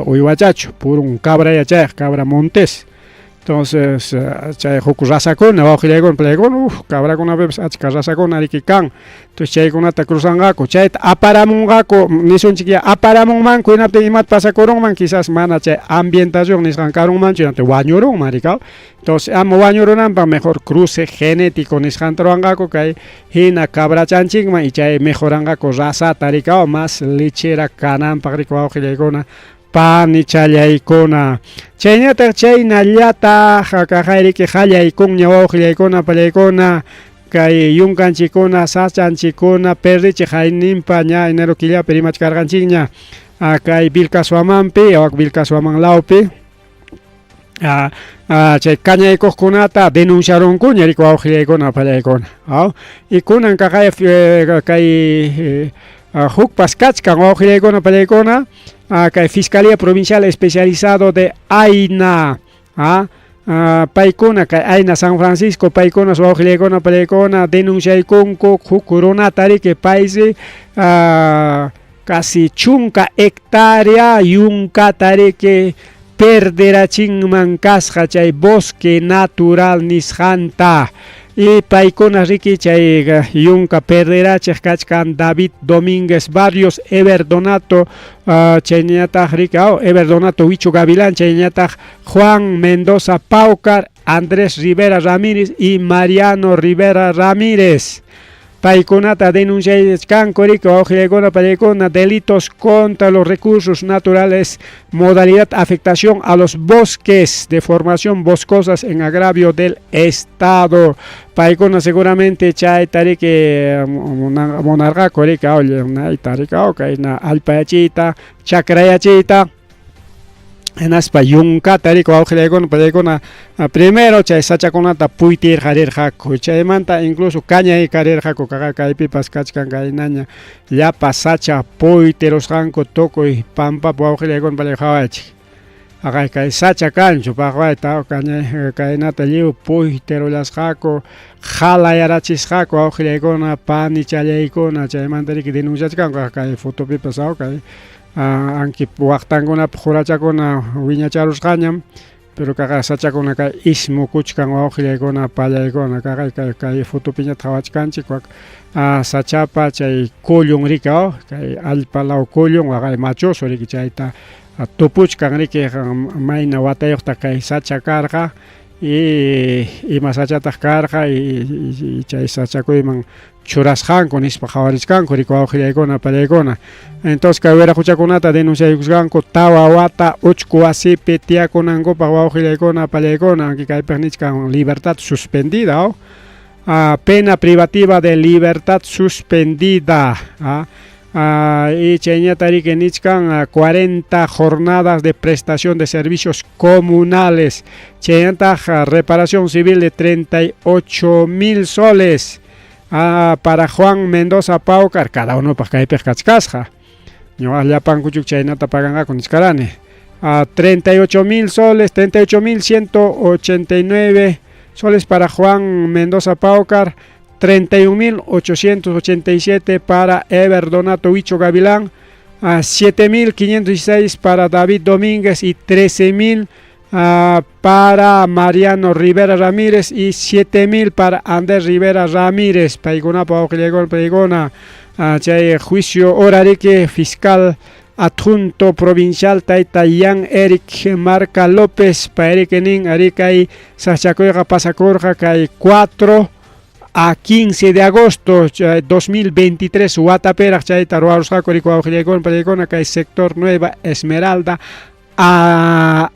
[SPEAKER 2] uywachachu purun cabraya chayqa cabra montes. Entonces chay huk razakuna wawqillaykuna pallaykuna cabrakunapipas achka razakuna riki kan. Entonces chaykunata cruzanqaku chayta aparamunqaku nisunchik ya aparamunmanku hinaptin imata pasakurunman quizás mana chay ambientación nisqan karunmanchu hinaptin wañurunman rikaw. Entonces ama wañurunanpaq mejor cruce genético nisqanta ruwanqaku kay hina cabrachanchikman y chay mejoranqaku razata rikaw más lechera kananpaq riki wawqillaykuna panichallaykuna. Chaynataq chaynallataq kaqayriki qallaykunña wawqillaykuna pallaykuna kay yunkanchikkuna sachanchikkuna perdichiq hayninpa ña enero killapi rimachkarqanchikña kay Vilcashuamanpi wak Vilcashuaman lawpi chay kañaykuqkunata denunciarunkuña riki wawqillaykuna pallaykuna y kunan kaqay kay hukpas kachkan wawqillaykuna pallaykuna kay Fiscalía Provincial Especializado de Aina paykuna kay Aina San Francisco paykuna wawqillaykuna pallaykuna denunciaykunku huk runata riki paysi casi 10 hectárea yunkata riki perderachinman kasqa chay bosque natural nisqanta y paykuna riki chay yunka perderachiq kachkan David Domínguez Barrios, Ever Donato chayñataq riki Ever Donato Huicho Gavilán, chayñataq Juan Mendoza Paucar, Andrés Rivera Ramírez y Mariano Rivera Ramírez. Paykunata denunciachkanku riki wawqillaykuna pallaykuna delitos contra los recursos naturales, modalidad afectación a los bosques de formación boscosas en agravio del Estado. Paykuna seguramente chayta riki munarqaku riki nayta riki kayna allpayachiyta chakrayachiyta hinaspa yunkata riki wawqillaykuna pallaykuna primero chay sachakunata puytirqarirqaku chaymanta incluso kañaykarirqaku kaypipas kachkan kaynaña llapa sacha puytirusqanku tukuy pampapi wawqillaykuna pallay qhawaychik haqay kay sacha kanchu paqwayta kaynata lliw puytirullasqaku halayarachisqaku wawqillaykuna panichallaykuna chaymanta riki denunciachkanku kay fotopipas kay Anki waqtankunapi qurachakuna wiñacharusqañam, pero kaqa sachakuna kay ismukuchkan wawqillaykuna pallaykuna kaqay kay kay fotopiñataq qhawachkanchik wak sachapa chay kullun riki aw kay allpa law kullun waqay machusu riki chayta tupuchkan riki mayna watayuqtaq kay sacha karqa y ima sachataq karqa y chay sachakuyman churasqanku nispa qhawarichkanku riki wawqillaykuna pallaykuna. Entonces kay wiraquchakunata denunciaykusqanku tawa wata uchku wasipi tiyakunankupaq wawqillaykuna pallaykuna, aunque kaypiq nichkan libertad suspendida o pena privativa de libertad suspendida. Y chayñata riki nichkan 40 jornadas de prestación de servicios comunales. Chaynataq reparación civil de 38 mil soles. Para Juan Mendoza Paucar, cada uno paq kaypiq kachkasqa. Ñuqa llapankuchuk chaynata paganqaku nichkarani. 38 mil soles, 38 mil 189 soles para Juan Mendoza Paucar, 31.887 para Ever Donato Huicho Gavilán, 7.516 para David Domínguez y 13.000 para Mariano Rivera Ramírez y 7.000 para Andrés Rivera Ramírez. Paykunapa wawqillaykuna paykuna chay juicio oral riki fiscal adjunto provincial tayta Ian Eric Marca López payriki nin ari kay sachakuyqa pasakurqa kay 4 a 15 de agosto 2023 watapiraq chayta ruwarusqaku riki wawqillaykuna pallaykuna kay sector Nueva Esmeralda a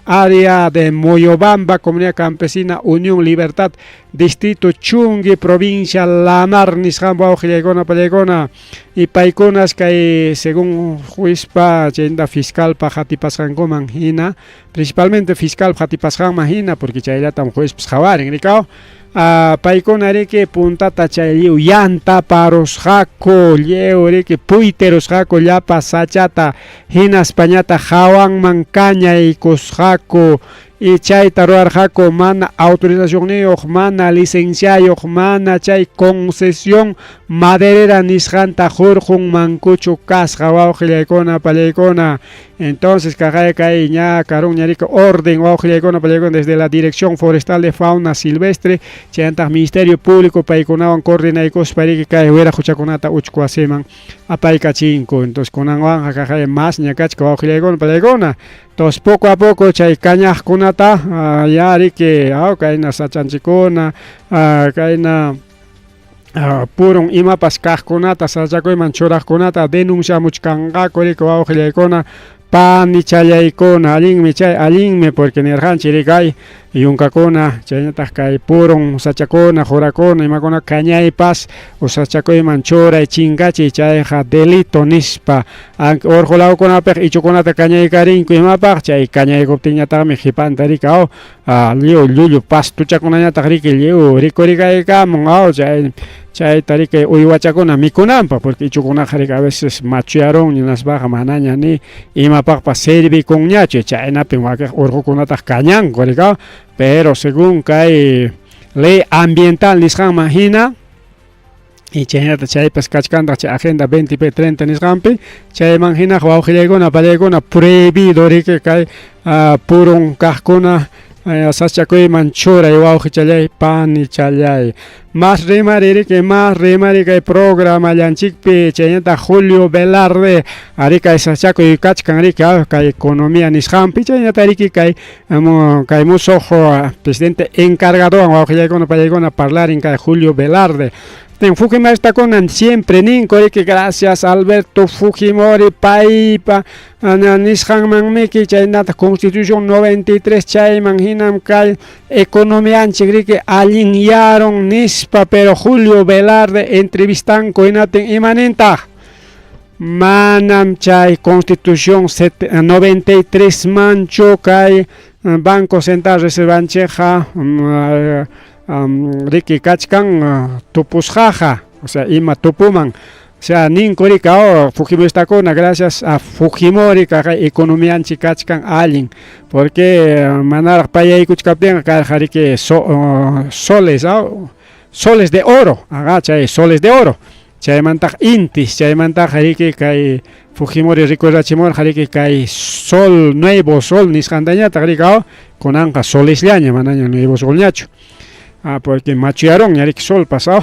[SPEAKER 2] área de Moyobamba, Comunidad Campesina Unión Libertad, Distrito Chungui, provincia La Mar, nisqanpa wawqillaykuna pallaykuna y paykunas kay según juezpa chayta fiscalpa qatipasqankuman hina, principalmente fiscal qatipasqanman hina, porque chayllatam juezpas qhawarin rikaw. Paykuna riki puntata chay lliw yanta parusqaku, lliw riki puytirusqaku llapa sachata, hinaspañataq hawanman kañaykusqaku y chayta ruwarqaku mana autorizacionniyuq, mana licenciayuq, mana chay concesión maderera nisqanta hurqunmankuchu kasqa wawqillaykuna pallaykuna. Entonces kaqay kay ña karunña riki orden wawqillaykuna pallaykuna desde la Dirección Forestal de Fauna Silvestre chayantaq Ministerio Público paykunawan coordinaykuspa riki kay wiraquchakunata uchku wasiman apaykachinku. Entonces kunanwanqa kaqay masña kachka wawqillaykuna pallaykuna. Entonces poco a poco chay kañaqkunata ya riki kayna sachanchikkuna kayna purun imapas kaqkunata sachakuyman churaqkunata denunciamuchkanqaku riki wawqillaykuna panichallaykuna. Allinmi chay, allinmi, porque nirqanchik riki kay yunkakuna chaynataq kay purun sachakuna qurakuna imakuna kañaypas usachakuyman churay chinkachiy chayqa delito nispa. Urqu lawkunapiq ichukunata kañaykarinku imapaq chay kañaykuptinñataqmi qhipanta riki aw lliw llullu pastuchakunañataq riki lliw rikurikaykamun aw chay chayta riki uywachakuna mikunanpaq, porque ichukunaqa riki a veces machuyarun hinaspaqa manaña ni imapaqpas servikunñachu, chaynapim wakin urqukunataq kañanku riki. Pero según kay ley ambiental nisqanman hina y chaynata chaypas kachkantaq chay agenda 2030 nisqanpi chayman hinaqa wawqillaykuna pallaykuna prohibido riki kay purun kaqkuna sachakuyman churay wawqichallay panichallay. Mas rimari riki, mas rimari kay programallanchikpi chaynataq Julio Velarde ari kay sachakuy kachkan riki kay economía nisqanpi chaynata riki kay kay musuq presidente encargadowan wawqillaykuna pallaykuna parlarin kay Julio Velarde. Fujimoristakunan siempre ninku riki gracias Alberto Fujimori paypa nisqanmanmiki chaynataq Constitución 93 chayman hinam kay economianchik riki allinyarun nispa, pero Julio Velarde entrevistanku hinatin imanintaq manam chay Constitución 93 manchu kay Banco Central Reservanchikqa riki kachkan tupusqaqa, o sea ima tupuman, o sea ninku riki Fujimoristakuna gracias a Fujimori kaqay economianchik kachkan allin, porque manaraq pay yaykuchkaptinqa karqa riki soles soles de oro, chay soles de oro. Chaymantaq intis, chaymantaqa riki kay Fujimori rikurachimurqa riki kay sol, nuevo sol nisqantañataq riki aw, kunanqa solesllaña, manaña nuevo solñachu. Ah, porque machuyarunña riki solpas aw.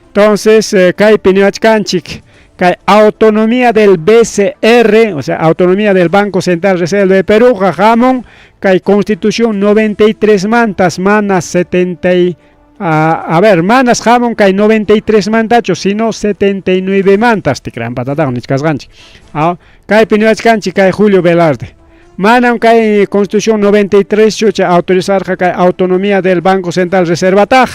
[SPEAKER 2] Entonces, kaypi niwachkanchik kay autonomía del BCR, o sea, autonomía del Banco Central Reserva de Perú, hamun kay Constitución 93 mantas mana 70 y, a ver, manas hamun kay 93 mantachu, sino 79 mantas tikranpatataq nichkasqanchik. Kaypi niwachkanchik kay Julio Velarde. Manam kay Constitución 93 chu chay autorizarqa kay autonomía del Banco Central Reservataq,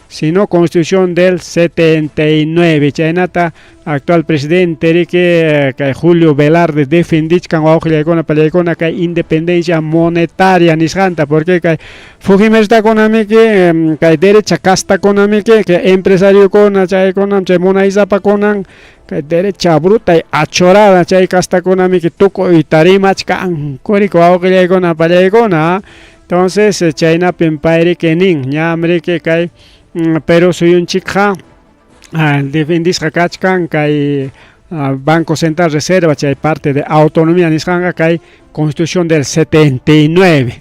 [SPEAKER 2] sino Constitución del 79. Chaynata actual presidente riki kay Julio Velarde defendichkan wawqillaykuna pallaykuna kay independencia monetaria nisqanta, porque kay Fujimoristakunamiki kay derecha castakunamiki kay empresariokuna chaykunam chay munaysapakunan kay derecha bruta y achorada chay castakunamiki tukuyta rimachkanku riki wawqillaykuna pallaykuna. Entonces chaynapim pay riki nin ñam riki kay Perú suyunchikqa defendisqa kachkan kay Banco Central Reserva chay parte de autonomía nisqanqa kay Constitución del 79.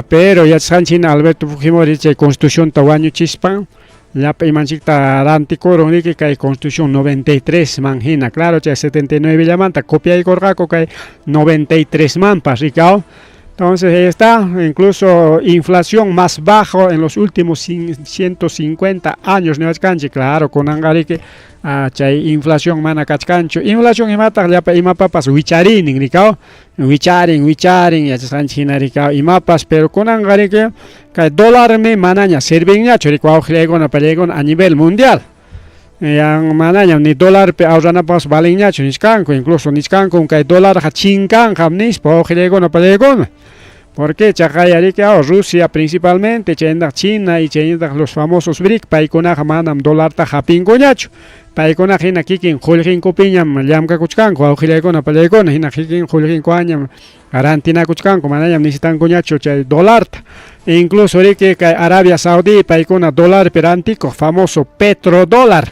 [SPEAKER 2] Pero yachasqanchik hina Alberto Fujimori chay Constitucionta wañuchispan llapa imanchikta rantikurun riki kay Constitución 93 man hina. Claro, chay 79 llamanta copiaykurqaku kay 93 manpas riki aw. Entonces ahí está, incluso inflación más bajo en los últimos 150 años niwachkanchik, claro, kunanqa riki chay inflación mana kachkanchu. Inflación imataq llapa imapapas wicharinin rikaw, wicharin, wicharin, yachasqanchik hina rikaw imapas, pero kunanqa riki kay dólarmi manaña servinñachu riki wawqillaykuna pallaykuna a nivel mundial. Yan manañam ni dólarpi ahorranapaqpas valinñachu nichkanku, incluso nichkanku kay dólarqa chinkanqam nispa wawqillaykuna pallaykuna. Porque chaqay riki Rusia principalmente, chaynataq China y chaynataq los famosos BRIC, paykunaqa manam dólarta hapinkuñachu. Paykunaqa hina kikin qullqinkupiñam llamkakuchkanku wawqillaykuna pallaykuna, hina kikin qullqinkuwanñam rantinakuchkanku, manañam necesitankuñachu chay dólarta. Incluso riki kay Arabia Saudí paykuna dólarpi rantikuq famoso petrodólar.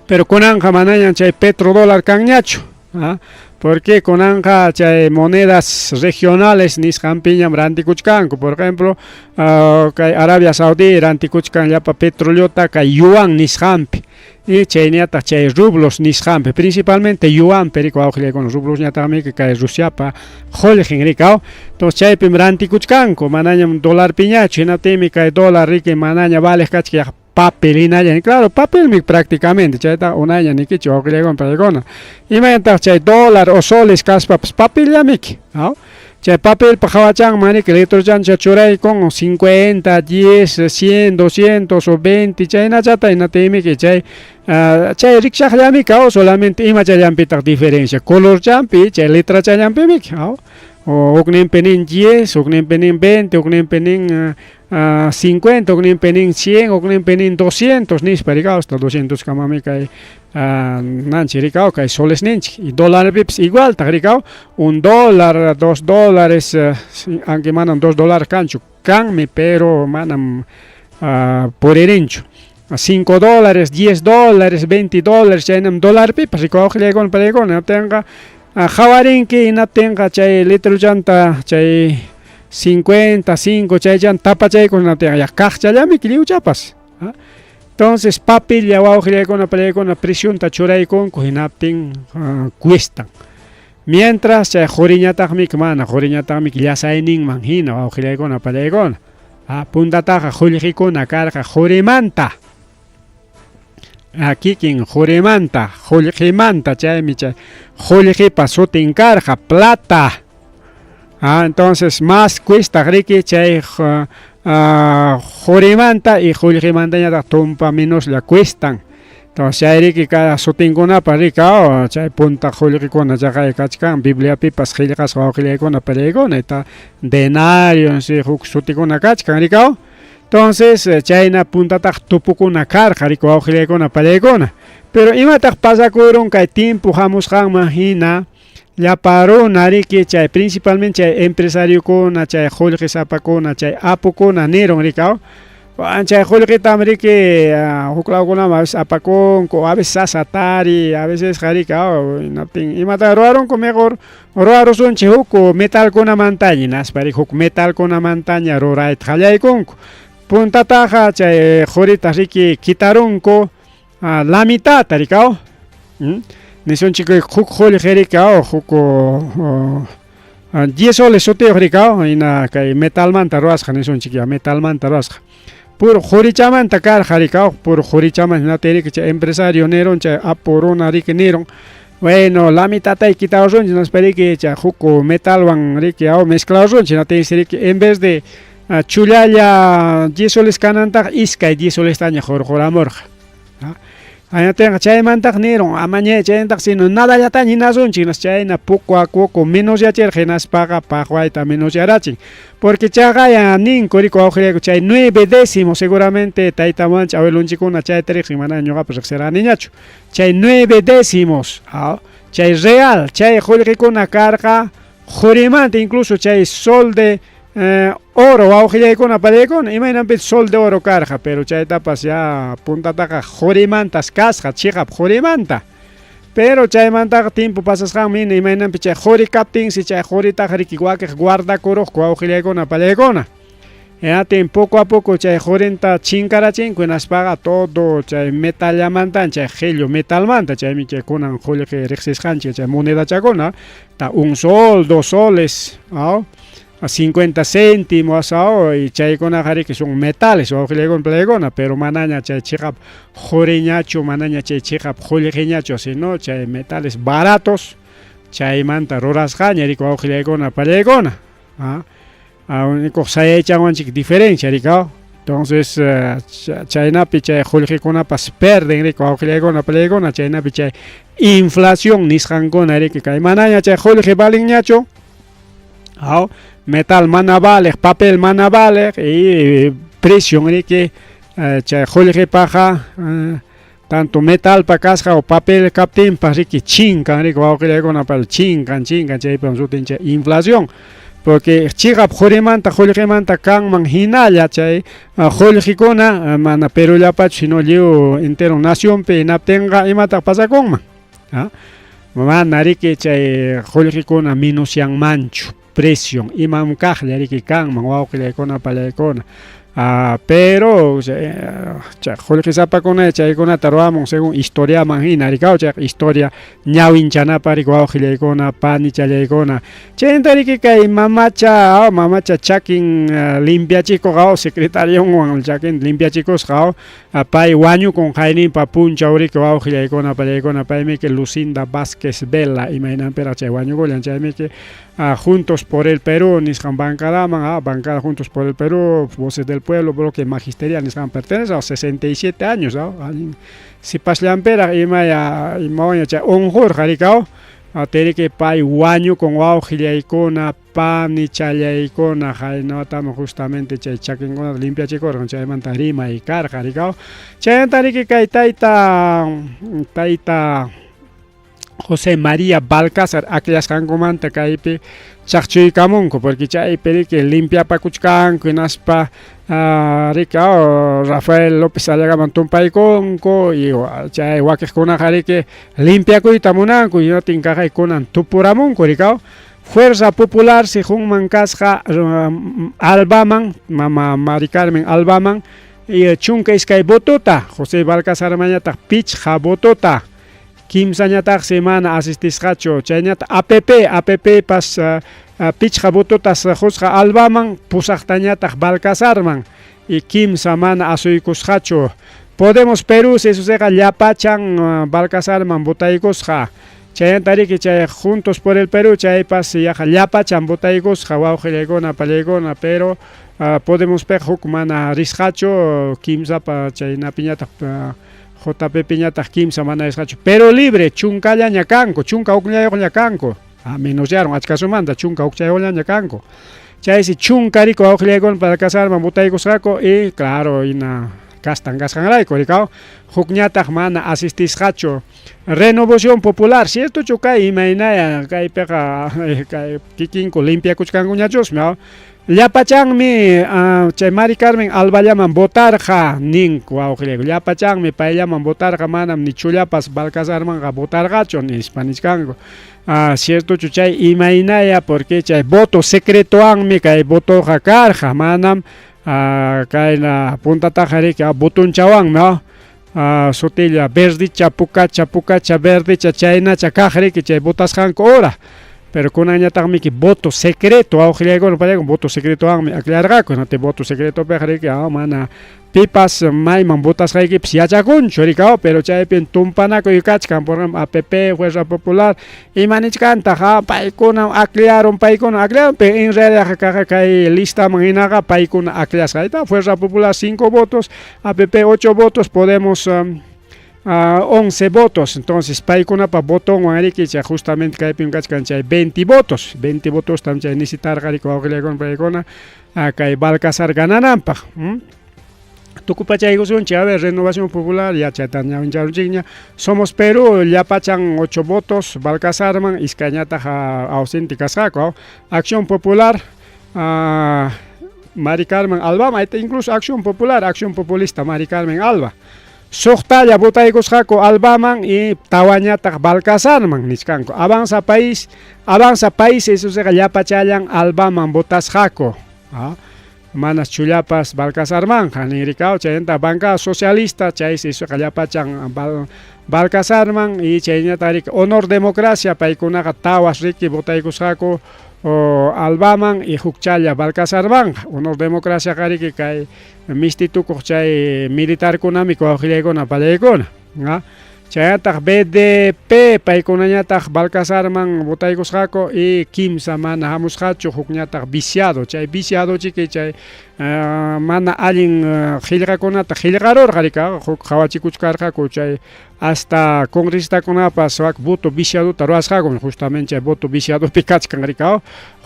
[SPEAKER 2] Pero kunanqa manañam chay petrodólar kanñachu. Porque kunanqa chay monedas regionales nisqanpiñam rantikuchkanku. Por ejemplo, kay Arabia Saudí rantikuchkan llapa petroleota kay yuan nisqanpi. Y chayñataq chay rublos nisqanpi, principalmente yuanpi riki wawqillaykuna, rublosñataqmi kay Rusiapa qullqin riki aw. Entonces chaypim rantikuchkanku, manañam dólarpiñachu, hinaptinmi kay dólar riki manaña valeq kachkan yaqa papel hinalla. Claro, papelmi prácticamente, chayta unayña nikichik wawqillaykuna pallaykuna. Imaynataq chay dólar o soles kaspapas papellamiki, aw. Chay papelpa hawachanman riki letrochancha churaykun 50, 10, 100, 200 o 20 chaynachata, hinaptinmiki chay chay rikchaqllamiki aw, solamente imachallanpitaq diferencia, colorchampi chay letrachallanpimiki aw. O hukninpi nin 10, hukninpi nin 20, hukninpi nin 50, hukninpi nin 100, hukninpi nin 200 nispa rikaw, hasta 200 kamami kay nanchik rikaw kay soles ninchik. Y dólarpipas igualtaq rikaw, un dólar, $2, aunque manam $2 kanchu, kanmi, pero manam puririnchu. $5, $10, $20, chaynam dólarpipas rikaw wawqillaykuna pallaykuna. Hinaptinqa qawarinki, hinaptinqa chay letrochanta chay 50, 5 chaychanta tapachaykus, hinaptinqa ya kaqchallamiki lliwchapas. Entonces papilla wawqillaykuna pallaykuna presionta churaykunku, hinaptin cuestan. Mientras chay quriñataqmi mana, quriñataqmi llasayninman hina wawqillaykuna pallaykuna. Puntataqa qullqikuna karqa qurimanta. Kikin qurimanta, qullqimanta, chaymi chay qullqipa sutin karqa plata. Entonces más cuesta riki chay qurimanta y qullqimantañataq tumpa menoslla cuestan. Entonces chay riki cada sutinkunapa riki chay punta qullqikuna chaqay kachkan Bibliapipas qillqasqa wawqillaykuna pallaykuna, ita denario, si huk sutikuna kachkan rikaw. Entonces chayna puntataq tupukuna karqa riki wawqillaykuna pallaykuna. Pero imataq pasakurun kay tiempo hamusqanman hina llapa runa riki chay principalmente chay empresariokuna, chay qullqisapakuna, chay apukuna nirun rikaw. Chay qullqitam riki huk lawkunaman a veces apakunku, a veces sasa tariy, a vecesqa riki hinaptin imata ruwarunku mejor ruwarusunchik huk metalkunamantaña hinaspa riki huk metalkunamantaña rurayta qallaykunku. Puntataqa chay qurita riki quitarunku la mitadta riki aw. Nisunchik huk qullqi riki aw huk 10 soles sutiyuq riki aw hina kay metalmanta ruwasqa nisunchik ya metalmanta ruwasqa. Puro qurichamanta karqa riki aw puro qurichamanta hinaptin riki chay empresario nirun chay apu runa riki nirun bueno la mitadtay quitarusunchik nispa riki chay huk metalwan riki aw mezclarusunchik hinaptinsi riki en vez de chullalla 10 soles kanantaqa iskay 10 solestaña hurquramurqa. Hinaptinqa chaymantaq nirun amaña chaymantaq sino nadallataña hinasunchik hinaspa chayna poco a poco menosyachirqa hinaspaqa paqwayta menosyarachin porque chaqaya ninku riki wawqillayku chay nueve décimo seguramente tayta mamanchik abuelonchikkuna chayta riqsin mana ñuqapas riqsirqaniñachu chay nueve décimos chay real chay qullqikuna karqa qurimanta incluso chay sol de oro wawqillaykuna pallaykuna imaynanpitaq sol de oro karqa pero chaytapas ya puntataqa qurimantas kasqa chiqap qurimanta pero chaymantaqa tiempo pasasqanmi hina imaynanpi chay quri kaptinsi chay quritaqa riki wakiq guardakuruqku wawqillaykuna pallaykuna hinaptin poco a poco chay qurinta chinkarachinku hinaspaqa todo chay metallamantan chay qillu metalmanta chaymi chay kunan qullqi riqsisqanchik chay monedachakuna ta un sol dos soles aw 50 céntimos aw y chaykunaqa riki son metales wawqillaykuna palaykuna pero manaña chay chiqap quriñachu manaña chay chiqap qullqiñachu sino chay metales baratos chaymanta rurasqaña riki wawqillaykuna palaykuna nikuq sayaychanwanchik diferencia riki aw entonces chaynapi chay qullqikunapas perden riki wawqillaykuna palaykuna chaynapi chay inflación nisqankuna riki kay manaña chay qullqi valenñachu aw metal mana valeq papel mana valeq y precion riki chay qullqipaqa tanto metalpa kasqa o papel kaptinpas riki chinkan riki wawqillaykuna chinkan chinkan chaypam sutin chay inflación porque chiqap qurimanta qullqimanta kanman hinalla chay qullqikuna mana Perullapachu sino lliw entero nacionpi hinaptinqa imataq pasakunman mana riki chay qullqikuna menosyanmanchu precion imam kaqlla riki kanman wawqillaykuna palaykuna pero chay qullqisapakuna chaykunata ruwamun según historiaman hina riki chay historia ñawinchanapaq riki wawqillaykuna panichallaykuna chayta riki kay mamacha mamacha chakin limpiachikuq secretarionwan chakin limpiachikusqa pay wañukun qayninpa punchaw riki wawqillaykuna palaykuna paymiki Lucinda Vázquez Vela imaynanpiraq chay wañukullan chaymiki Juntos por el Perú nisqan bancadaman bancada Juntos por el Perú Voces del Pueblo bloque magisterial nisqan pertenece a 67 años allin sipasllanpiraq imaya imawaña chay unqurqa riki riki pay wañukun wawqillaykuna panichallaykuna qaynatam justamente chay chakinkunata limpiachikurqan chaymanta rimay karqa riki chaymanta riki kay tayta tayta José María Balcázar akllasqankumanta kaypi chaqchuykamunku porque chaypi riki limpiapakuchkanku hinaspa riki Rafael López Aliagaman tumpaykunku y chay wakiqkunaqa riki limpiakuyta munanku hinaptin kaqay kunan tupuramunku riki Fuerza Popular sijunman kasqa Albaman mama Mari Carmen Albaman y 12 votota José Balcázarmañataq 5 votota kimsañataqsi mana asistisqachu chayñata APP APP pas 5 vototas qusqa Albaman 8tañataq Balcázarman y kimsa mana asuykusqachu Podemos Perú sesuseqa llapachan Balcázarman votaykusqa chaymanta riki chay Juntos por el Perú chaypas yaqa llapachan votaykusqa wawqillaykuna pallaykuna pero Podemos piqa huk mana risqachu kimsapa chaynapiñataq JPP ñataq kimsa mana risqachu pero libre chunkallaña kanku 11ñayuqña kanku menosyaron achkasumanta 11ñayuqllaña kanku chaysi chunka riki wawqillaykuna Balcázarman votaykusqaku y claro hina kastan kasqanrayku riki hukñataq mana asistisqachu Renovación Popular ciertochu kay imaynaya kaypiqa kay kikinku limpiakuchkankuñachusmi Llapachanmi chay Mari Carmen Alballaman votarqa ninku wawqillayku. Llapachanmi payllaman votarqa, manam ni chullapas Balcazarmanqa votarqachu nispa nichkanku. Ciertochu chay imaynaya? Porque chay voto secretowanmi kay votoqa karqa, manam kayna puntataqa riki botonchawanmi sutilla verdicha, pukacha, pukacha, verdicha chaynacha kaq riki chay votasqanku hora. Pero kunanñataqmiki voto secreto wawqillaykuna pallaykuna voto secretowanmi akllarqaku. Hinaptin voto secretopiqa riki mana pipas mayman votasqaykipas yachakunchu riki pero chaypim tumpanakuy kachkan, por ejemplo APP, Fuerza Popular, ima nichkantaq paykunam akllarun, paykunam akllarun, pero en realidad kaqa kay listaman hinaqa paykuna akllasqa. Ahí está, Fuerza Popular 5 votos, APP 8 votos, Podemos 11 votos. Entonces paykunapa votonwan riki chay justamente kaypim kachkan chay 20 votos, 20 votos tam chay necesitarqa riki wawqillaykuna paykuna kay Balcazar ganananpaq. Tukupachaykusunchik, a ver, Renovación Popular, ya chayta ñawincharunchikña. Somos Perú, llapachan 8 votos Balcazarman, iskayñataq ausente kasqaku. Acción Popular, Mari Carmen Alba, incluso Acción Popular, Acción Populista, Mari Carmen Alba. Suqtalla votaykusqaku Albaman y tawañataq Balcazarman nichkanku. Avanza País, Avanza País, eso llapachallan Albaman votasqaku. Manas chullapas Balcazarmanja ninrikaw, chaynata bancada socialista, chaysi isuqa llapachan Balcazarman y chaynata riki Honor Democracia, paykunaqa tawas riki votaykusqaku Albaman y hukchalla Balcazarmanja. Honor Democracia riki kay mistitukuq chay militarkunami wawqillaykuna pallaykuna. Chaynataq BDP paykunañataq Balcazarman votaykusqaku y kimsa mana hamusqachu, hukñataq viciado, chay viciado chiki chay mana allin qillqakunata qillqarurqa riki huk qhawachikuchkarqaku chay hasta congresistakunapas wak voto viciadota ruwasqaku, justamente chay voto viciadopi kachkan riki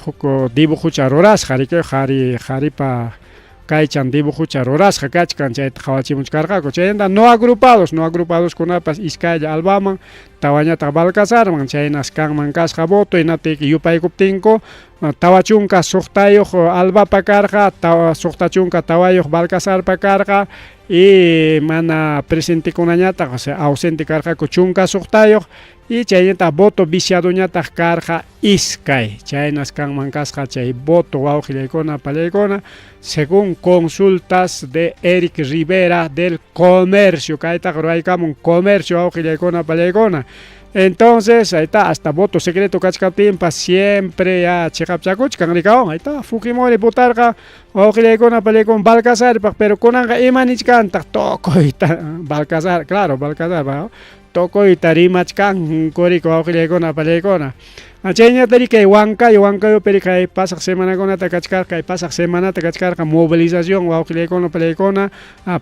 [SPEAKER 2] huk dibujocha rurasqa riki qhari qharipa kaychan dibujocha rurasqa kachkan, chayta qhawachimuchkarqaku. Chaymanta no agrupados, no agrupadoskunapas iskaylla Albaman, tawañataq Balcazarman, chaynas kanman kasqa voto. Hinaptinki yupaykuptinku 46 Albapa karqa, 64 Balcazarpa karqa y mana presentekunañataq, o sea, ausente karqaku 16 y chaynataq voto viciadoñataq karqa iskay. Chaynas kanman kasqa chay voto wawqillaykuna pallaykuna, según consultas de Eric Rivera del Comercio. Kaytaqa ruwaykamun Comercio wawqillaykuna pallaykuna. Entonces, ahí está, hasta voto secreto kachkaptinpas siempre ya chiqapchakuchkan rikawan. Ahí está, Fujimori votarqa wawqillaykuna pallaykuna Balcazarpaq, pero kunanqa ima nichkantaq tukuyta Balcazar, claro, Balcazar, tukuyta rimachkanku riki wawqillaykuna pallaykuna. Chayñata riki kay Huancayo, Huancayopi kay pasaq semanakunata kachkarqa, kay pasaq semanata kachkarqa movilización wawqillaykuna pallaykuna,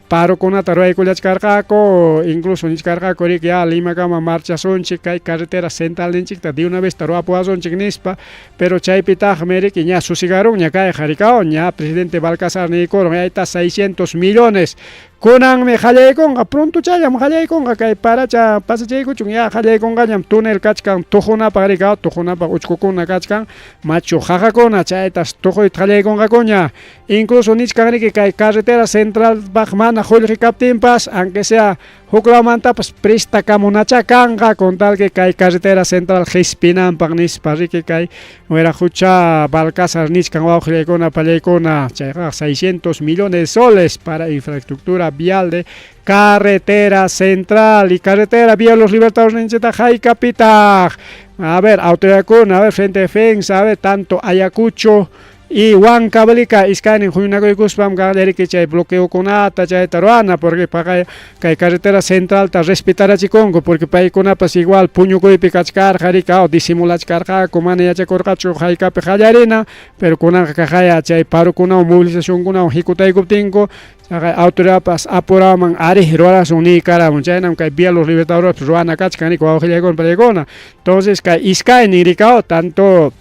[SPEAKER 2] parokunata ruwaykullachkarqaku, incluso nichkarqaku riki ya Limakama marchasunchik kay carretera centralninchikta de una vez ruwapuwasunchik nispa, pero chaypitaqmi riki ña susigarunña kayqa rikaw, ña presidente Balcazar niykurun, ahí está 600 millones. Kunanmi qallaykunqa, pronto challam qallaykunqa kay paracha pasachaykuchun ya qallaykunqañam túnel kachkan tuqunapaq rikaw, tuqunapaq uchkukuna kachkan, machu qaqakuna chaytas tuquyta qallaykunqakuña. Incluso nichkan riki kay carretera centralpaq mana qullqi kaptinpas, aunque sea huklawmantapas prestakamunacha kanqa con tal que kay carretera central qispinanpaq nispa riki kay wiraqucha Balcazar nichkan wawqillaykuna pallaykuna, chayqa 600 millones de soles para infraestructura vial de carretera central y carretera vía Los Libertadores ninchita haykapitaq. A ver, autoridadkuna, a ver, Frente de Defensa, a ver, tanto Ayacucho y Huancavelica iskaynin huñunakuykuspam qallariki chay bloqueokunata chayta ruwana, porque paqay kay carretera centralta respetarachikunku, porque paykunapas igual puñukuypi kachkarqa riki disimulachkarqaku, mana yachakurqachu haykapi qallarina, pero kunanqa kaqaya chay parokunawan movilizacionkunawan hikutaykuptinku chaqay autoridadpas apuraman ari ruwarasun niykaramun, chaynam kay vía Los Libertadores ruwana kachkan riki wawqillaykuna pallaykuna. Entonces kay iskaynin rikaw tanto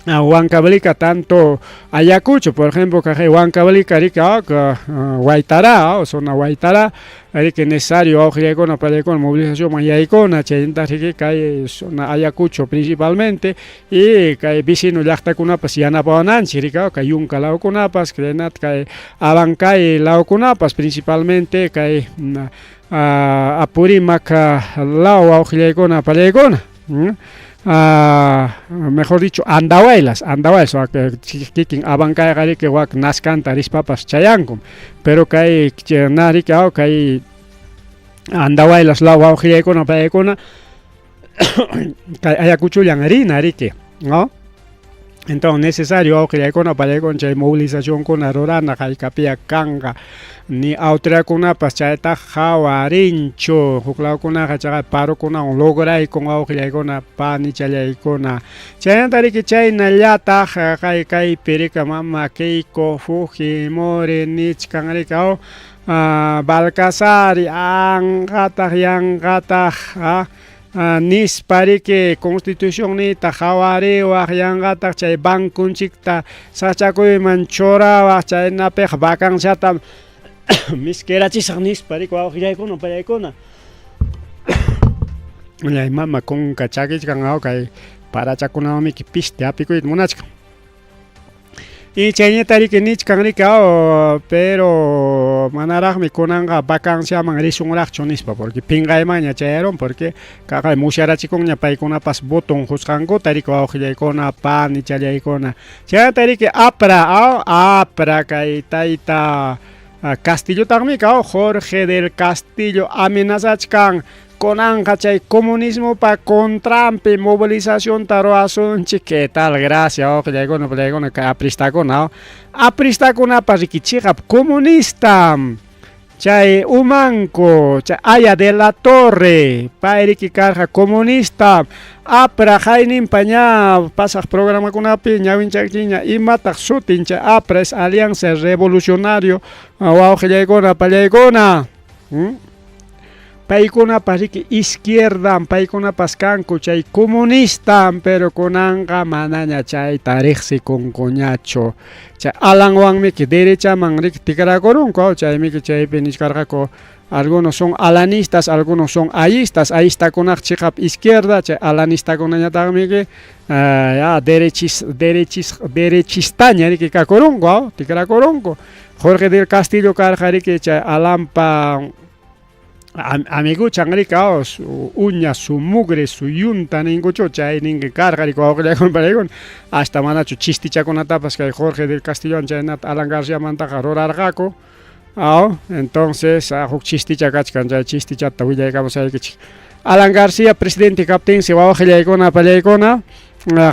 [SPEAKER 2] Huancavelica tanto Ayacucho, por ejemplo, kaqay Huancavelica riki Huaytará, zona Huaytará, riki necesario wawqillaykuna pallaykuna movilizacionman yaykuna, chaynataq riki kay zona Ayacucho principalmente y kay vecino llaqtakunapas yanapawananchik riki, kay yunka lawkunapas, chaynataq kay Abancay lawkunapas principalmente kay Apurímac law wawqillaykuna pallaykuna. Mejor dicho, Andahuaylas, Andahuaylas, kikin Abancayqa riki wak Nazcanta rispapas chayankum, pero kay na riki kay Andahuaylas law wawqillaykuna pallaykuna kay Ayacuchullan rina riki, ¿no? Entonces necesario wawqillaykuna pallaykuna chay movilizacionkuna rurana haykapiya kanqa ni autoridadkunapas chaytaqa hawarinchu huk lawkunaqa chaqa parokunawan lograyku wawqillaykuna panichallaykuna chaynata riki chaynallataq kay kaypi riki mama Keiko Fujimori nichkan riki Balcazar anqataq yanqataq nispa riki constitucionniyta hawariwaq yanqataq chay banconchikta sachakuyman churawaq chaynapiqa vacanciata miskirachisaq nispa riki wawqillaykuna pallaykuna mama kunka chakichkan kay parachakunawanmiki piste hapikuyta munachkan. Y chayñata riki nichkan riki pero manaraqmi kunanqa vacanciaman risunraqchu nispa porque pinqaymanña chayarun porque kaqay musyarachikunña paykunapas voton qusqankuta riki wawqillaykuna panichallaykuna chaynata riki APRA APRA kay tayta Castillotaqmi Jorge del Castillo amenazachkan kunanqa chay comunismopa contranpi movilizacionta ruwasunchik. ¿Qué tal? Gracias, wawqillaykuna pallaykuna kay apristakuna. Apristakunapas riki chiqap comunista chay umanku chay Haya de la Torre pay riki karqa comunista APRA hayninpa ña pasaq programakunapi ñawinchaykiña imataq sutin chay APRA es Alianza Revolucionario wawqillaykuna pallaykuna. Paykunapas riki izquierdan paykunapas kanku chay comunistan pero kunanqa manaña chayta riqsikunkuñachu chay Alanwanmiki derechaman riki tikrakurunku chaymiki chaypi nichkarqaku algunos son alanistas, algunos son ayistas, ayistakunaqa chiqap izquierda, chay alanistakunañataqmiki ya derechis, derechis, derechistaña riki kakurunku, tikrakurunku. Jorge del Castillo karqa riki chay Alanpa amiguchan riki su uña, su mugre, su yunta ninkuchu chay ninki karqa riki wawqillaykuna pallaykuna hasta manachu chistichakunatapas kay Jorge del Castillowan chaynata Alan Garciamantaqa rurarqaku. Entonces huk chisticha kachkan chay chistichata willaykamusaykichik. Alan García presidente kaptinsi wawqillaykuna pallaykuna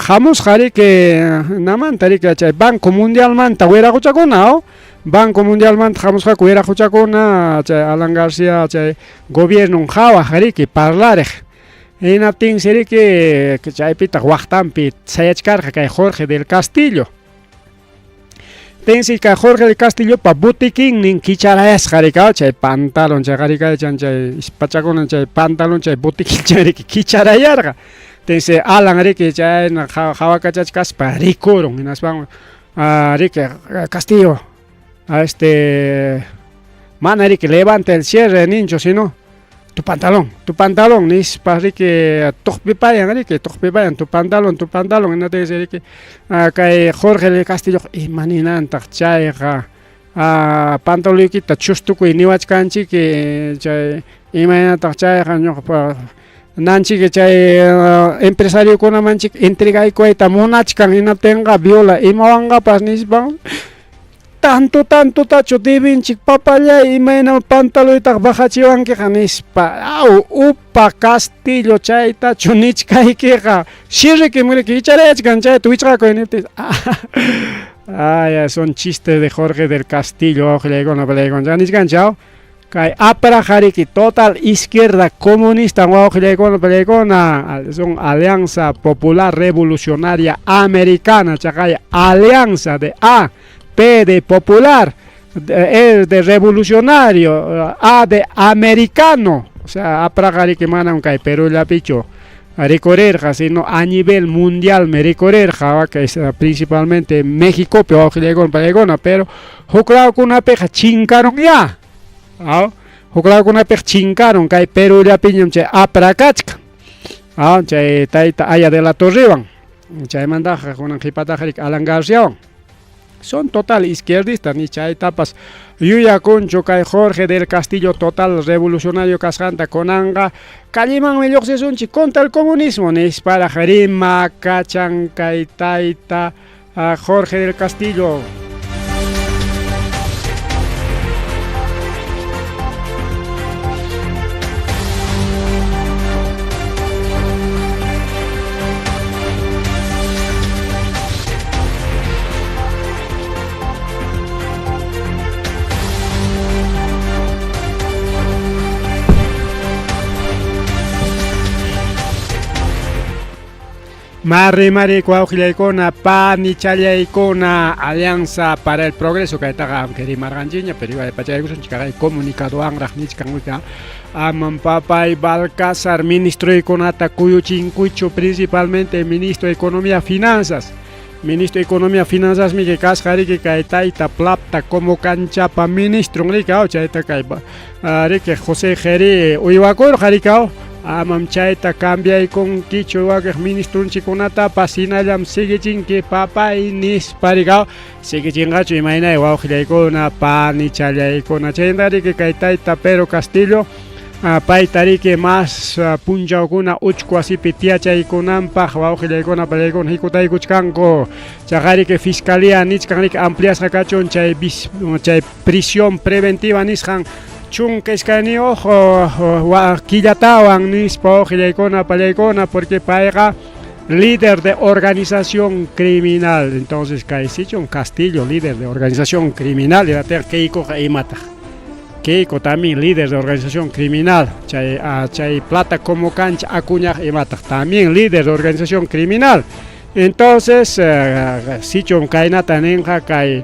[SPEAKER 2] hamusqa riki namanta riki chay Banco Mundialmanta wiraquchakuna Banco Mundialmanta hamusqaku wiraquchakuna chay Alan García chay gobiernon hawaq riki parlariq hinaptinsi riki chaypitaq waqtanpi sayachkarqa kay Jorge del Castillo. Tinsi kay Jorge del Castillopa botiquinnin kicharayasqa riki chay pantalón chay qarikaychan chay ispachakuna chay pantalón chay botiquín chay riki kicharayarqa. Tinsi Alan riki chayna hawakachachkaspa rikurun hinaspan riki Castillo mana riki levanta el cierre ninchu sino tu pantalón nispa riki tuqpipayan riki tuqpipayan tu pantalón hinaptinsi riki kay Jorge del Castillo ima ninantaq chayqa pantaloykita chustukuy niwachkanchiki chay imaynataq chayqa ñuqapa nanchiki chay empresariokunamanchik entregaykuwayta munachkan hinaptinqa viola imawanqapas nispa tanto tantotachu debinchik papallay imayna pantaloytaqa bajachiwankiqa nispa aw upa Castillo chaytachu nichkaykiqa shirrikim riki icharayachkan chayta wichqakuy niptin ay son chistes de Jorge del Castillo wawqillaykuna pallaykuna nichkanchik kay APRA riki total izquierda comunista wawqillaykuna pallaykuna son Alianza Popular Revolucionaria Americana chaqay Alianza de A P de popular, E de revolucionario, A de americano, o sea, APRA riki manam kay Perú llapichu. Rikurirqa, sino a nivel mundialmi rikurirqa, principalmente Mexicopi wawqillaykuna pallaykuna, pero huk lawkunapiqa chinkarunyá. Aw, huk lawkunapiqa chinkarun, kay Perullapiñam chay apra kachkan. Aw, chay tayta Aya de la Torrewan. Chaymantaqa kunan qhipataqa riki Alan Garciawan. Son total izquierdistas, ni chaytapas yuyakunchu kay Jorge del Castillo total revolucionario kasqanta kunanqa callemanmi lluqsisunchik contra el comunismo nisparaq rimakachan kay tayta Jorge del Castillo. Mari mari wawqillaykuna, panichallaykuna, Alianza para el Progreso kaytaqa aunque rimarqanchikña, pero igual pachaykusunchik kay comunicadowanraq nichkan wika amam papay Balcázar ministroykunata kuyuchinkuychu, principalmente ministro de Economía Finanzas. Ministro de Economía Finanzas mi que kasqa riki kay tayta Plapta como kanchapa ministron rikaw chayta kay riki José Jeri uywakurqa rikaw amam chayta cambiaykunkichu wakiq ministrunchikunatapas hinallam siguichinki papay nispa rikaw siguichinqachu imaynay wawqillaykuna panichallaykuna chayta riki kay tayta Pedro Castillo payta riki mas punchawkuna uchku wasipi tiyachaykunanpaq wawqillaykuna pallaykuna hikutaykuchkanku chaqa riki fiscalía nichkan riki ampliasqa kachun chay chay prisión preventiva nisqan 12 killatawan nispa wawqillaykuna pallaykuna porque payqa líder de organización criminal. Entonces kay sichun Castillo líder de organización criminal irateqa Keikoqa imataq Keiko también líder de organización criminal, chay chay plata como cancha acuñaq imataq también líder de organización criminal. Entonces sichun kaynata ninqa kay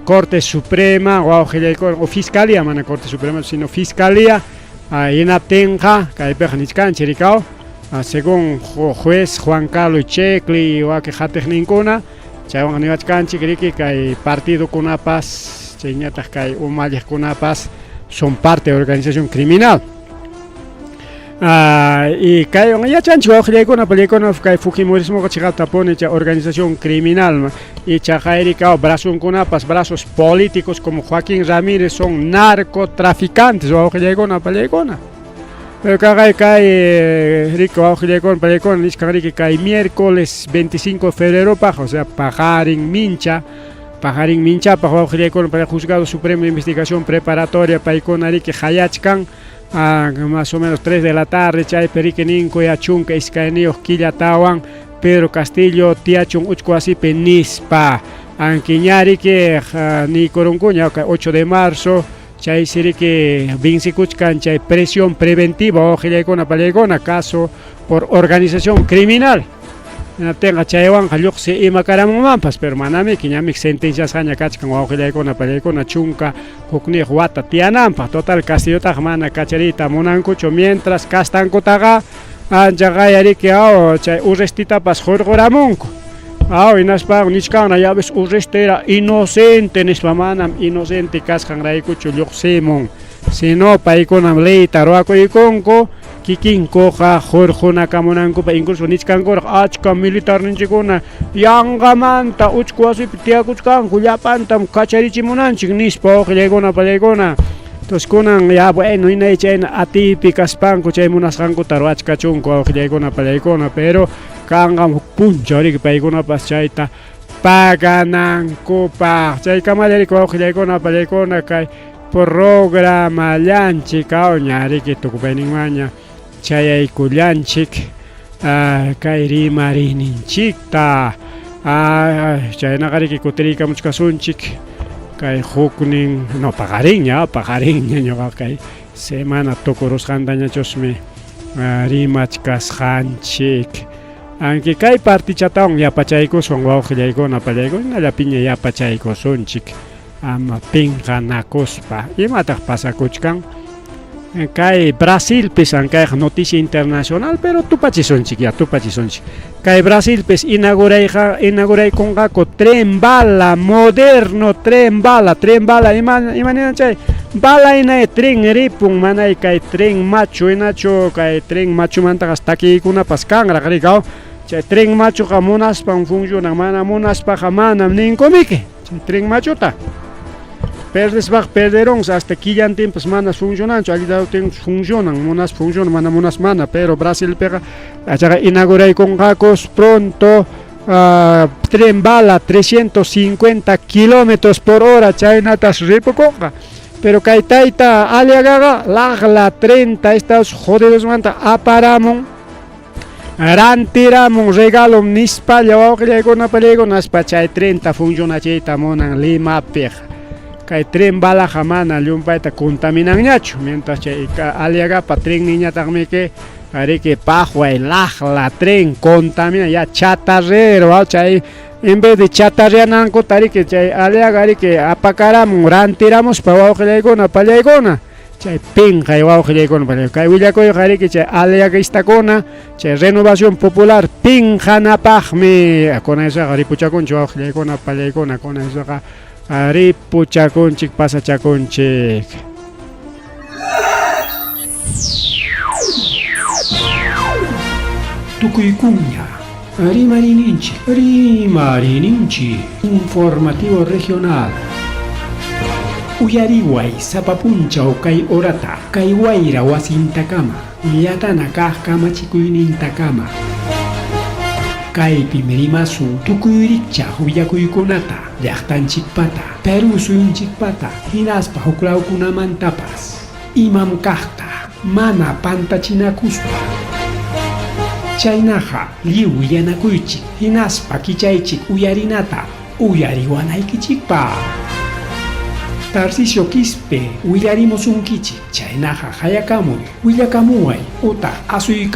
[SPEAKER 2] Corte Suprema wawqillaykuna o Fiscalía, mana Corte Suprema sino Fiscalía, hinaptinqa kaypiqa nichkanchik rikaw según juez Juan Carlos Checli wakin qatiqninkuna chaywanqa niwachkanchik riki kay partidokunapas chayñataq kay umalliqkunapas son parte de organización criminal. Y kaywan yachanchik wawqillaykuna pallaykuna kay fujimorismoqa chiqaptapuni chay organización criminal y chaqayrikaw brazonkunapas brazos políticos como Joaquín Ramírez son narcotraficantes wawqillaykuna pallaykuna. Pero kaqay kay riki wawqillaykuna pallaykuna nichkan riki kay miércoles 25 de febrero paq, o sea paqarin mincha paqarin minchapaq wawqillaykuna para Juzgado Supremo de Investigación Preparatoria paykuna riki qayachkan más o menos 3 de la tarde chaypi riki ninku ya 12 killatawan Pedro Castillo tiyachun uchku wasipi nispa anki ña riki niykurunkuña 8 de marzo chaysi riki vincikuchkan chay presión preventiva wawqillaykuna pallaykuna caso por organización criminal. Hinaptinqa chaywanqa lluqsi ima karamunmanpas, pero manamiki ñamiki sentenciasqaña kachkan wawqillaykuna pallaykuna 11 wata tiyananpaq. Total Castillotaqa mana kachariyta munankuchu mientras kastankutaqa ancha riki aw chay Urrestitapas hurquramunku. Aw hinaspa nichkanra ya ves Urresti era inocente nispa manam inocente kasqanraykuchu lluqsimun, sino paykunam leyta ruwakuykunku kikinkuqa hurqunakamunankupa incluso nichkankuraq achka militarninchikkuna yanqamanta uchku wasipi tiyakuchkanku llapantam kacharichimunanchik nispa wawqillaykuna pallaykuna. Entonces kunan ya bueno hinay chayna atiypi kaspanku chay munasqankuta ruwachkachunku wawqillaykuna pallaykuna, pero kanqam huk punchaw riki paykunapas chayta paganankupaq. Chaykamalla riki wawqillaykuna pallaykuna kay programallanchik aw ña riki tukupayninmanña chayaykullanchik kay rimariyninchikta. Chaynaqa riki kutiriykamuchkasunchik kay huknin no paqarinña paqarinña ñuqa kay semana tukurusqantañachusmi rimachkasqanchik. Aunque kay partichatawan yapachaykusun wawqillaykuna pallaykuna hinallapiña yapachaykusunchik ama pinqanakuspa. Imataq pasakuchkan? Kay Brasilpis ankayqa noticia internacional, pero tupachisunchik ya, tupachisunchik. Kay Brasilpis inaugurayqa inauguraykunqaku tren bala, moderno tren bala, tren bala ima ima chay bala inay tren ripun manay kay tren machu inachu kay tren machumantaqa takiykunapas kanraq rikaw. Chay tren machuqa munaspan funcionan, mana munaspaqa manam ninkumiki. Chay tren machuta. Perdespaqa perderonse hasta killantinpas mana funcionanchu, allita funcionan, munas funcionan, mana munas mana, pero Brasilpiqa achaqa inauguraykunqakus pronto tren bala 350 kilómetros por hora chaynatas ripukunqa. Pero kay tayta Aliagaqa laqla 30 Estados jodidosmanta aparamun rantiramun regalom nispalla wawqillaykuna pallaykuna aspa chay 30 funcionachiyta munan Limapiqa. Kay tren balaqa mana llumpayta contaminanñachu, mientras chay Aliagapa trenniñataqmiki ariki paqway laqla tren contamina ya chatarrero chay en vez de chatarreanankuta ariki chay Aliaga ariki apakaramun rantiramuspa wawqillaykuna pallaykuna chay pinqay wawqillaykuna pallaykuna kay willakuyqa ariki chay aliaguistakuna chay Renovación Popular pinqanapaqmi kunaysaqa ripuchakunchik wawqillaykuna pallaykuna kunaysaqa ripuchakunchik pasachakunchik.
[SPEAKER 1] Tukuykuña rimarininchik rimarininchik informativo regional. Uyariway sapa punchaw kay horata kay wayra wasintakama llatana kaq kamachikuynintakama. Kaypim rimasun tukuy rikchaq willakuykunata llaqtanchikpata Perú suyunchikpata hinaspa huklawkunamantapas imam kaqta mana pantachinakuspa. Chaynaqa lliw willanakuychik hinaspa kichaychik uyarinata uyariwanaykichikpaq. Tarcisio Quispe willarimusunkichik chaynaqa hayakamuy willakamuway utaq asuykamuy.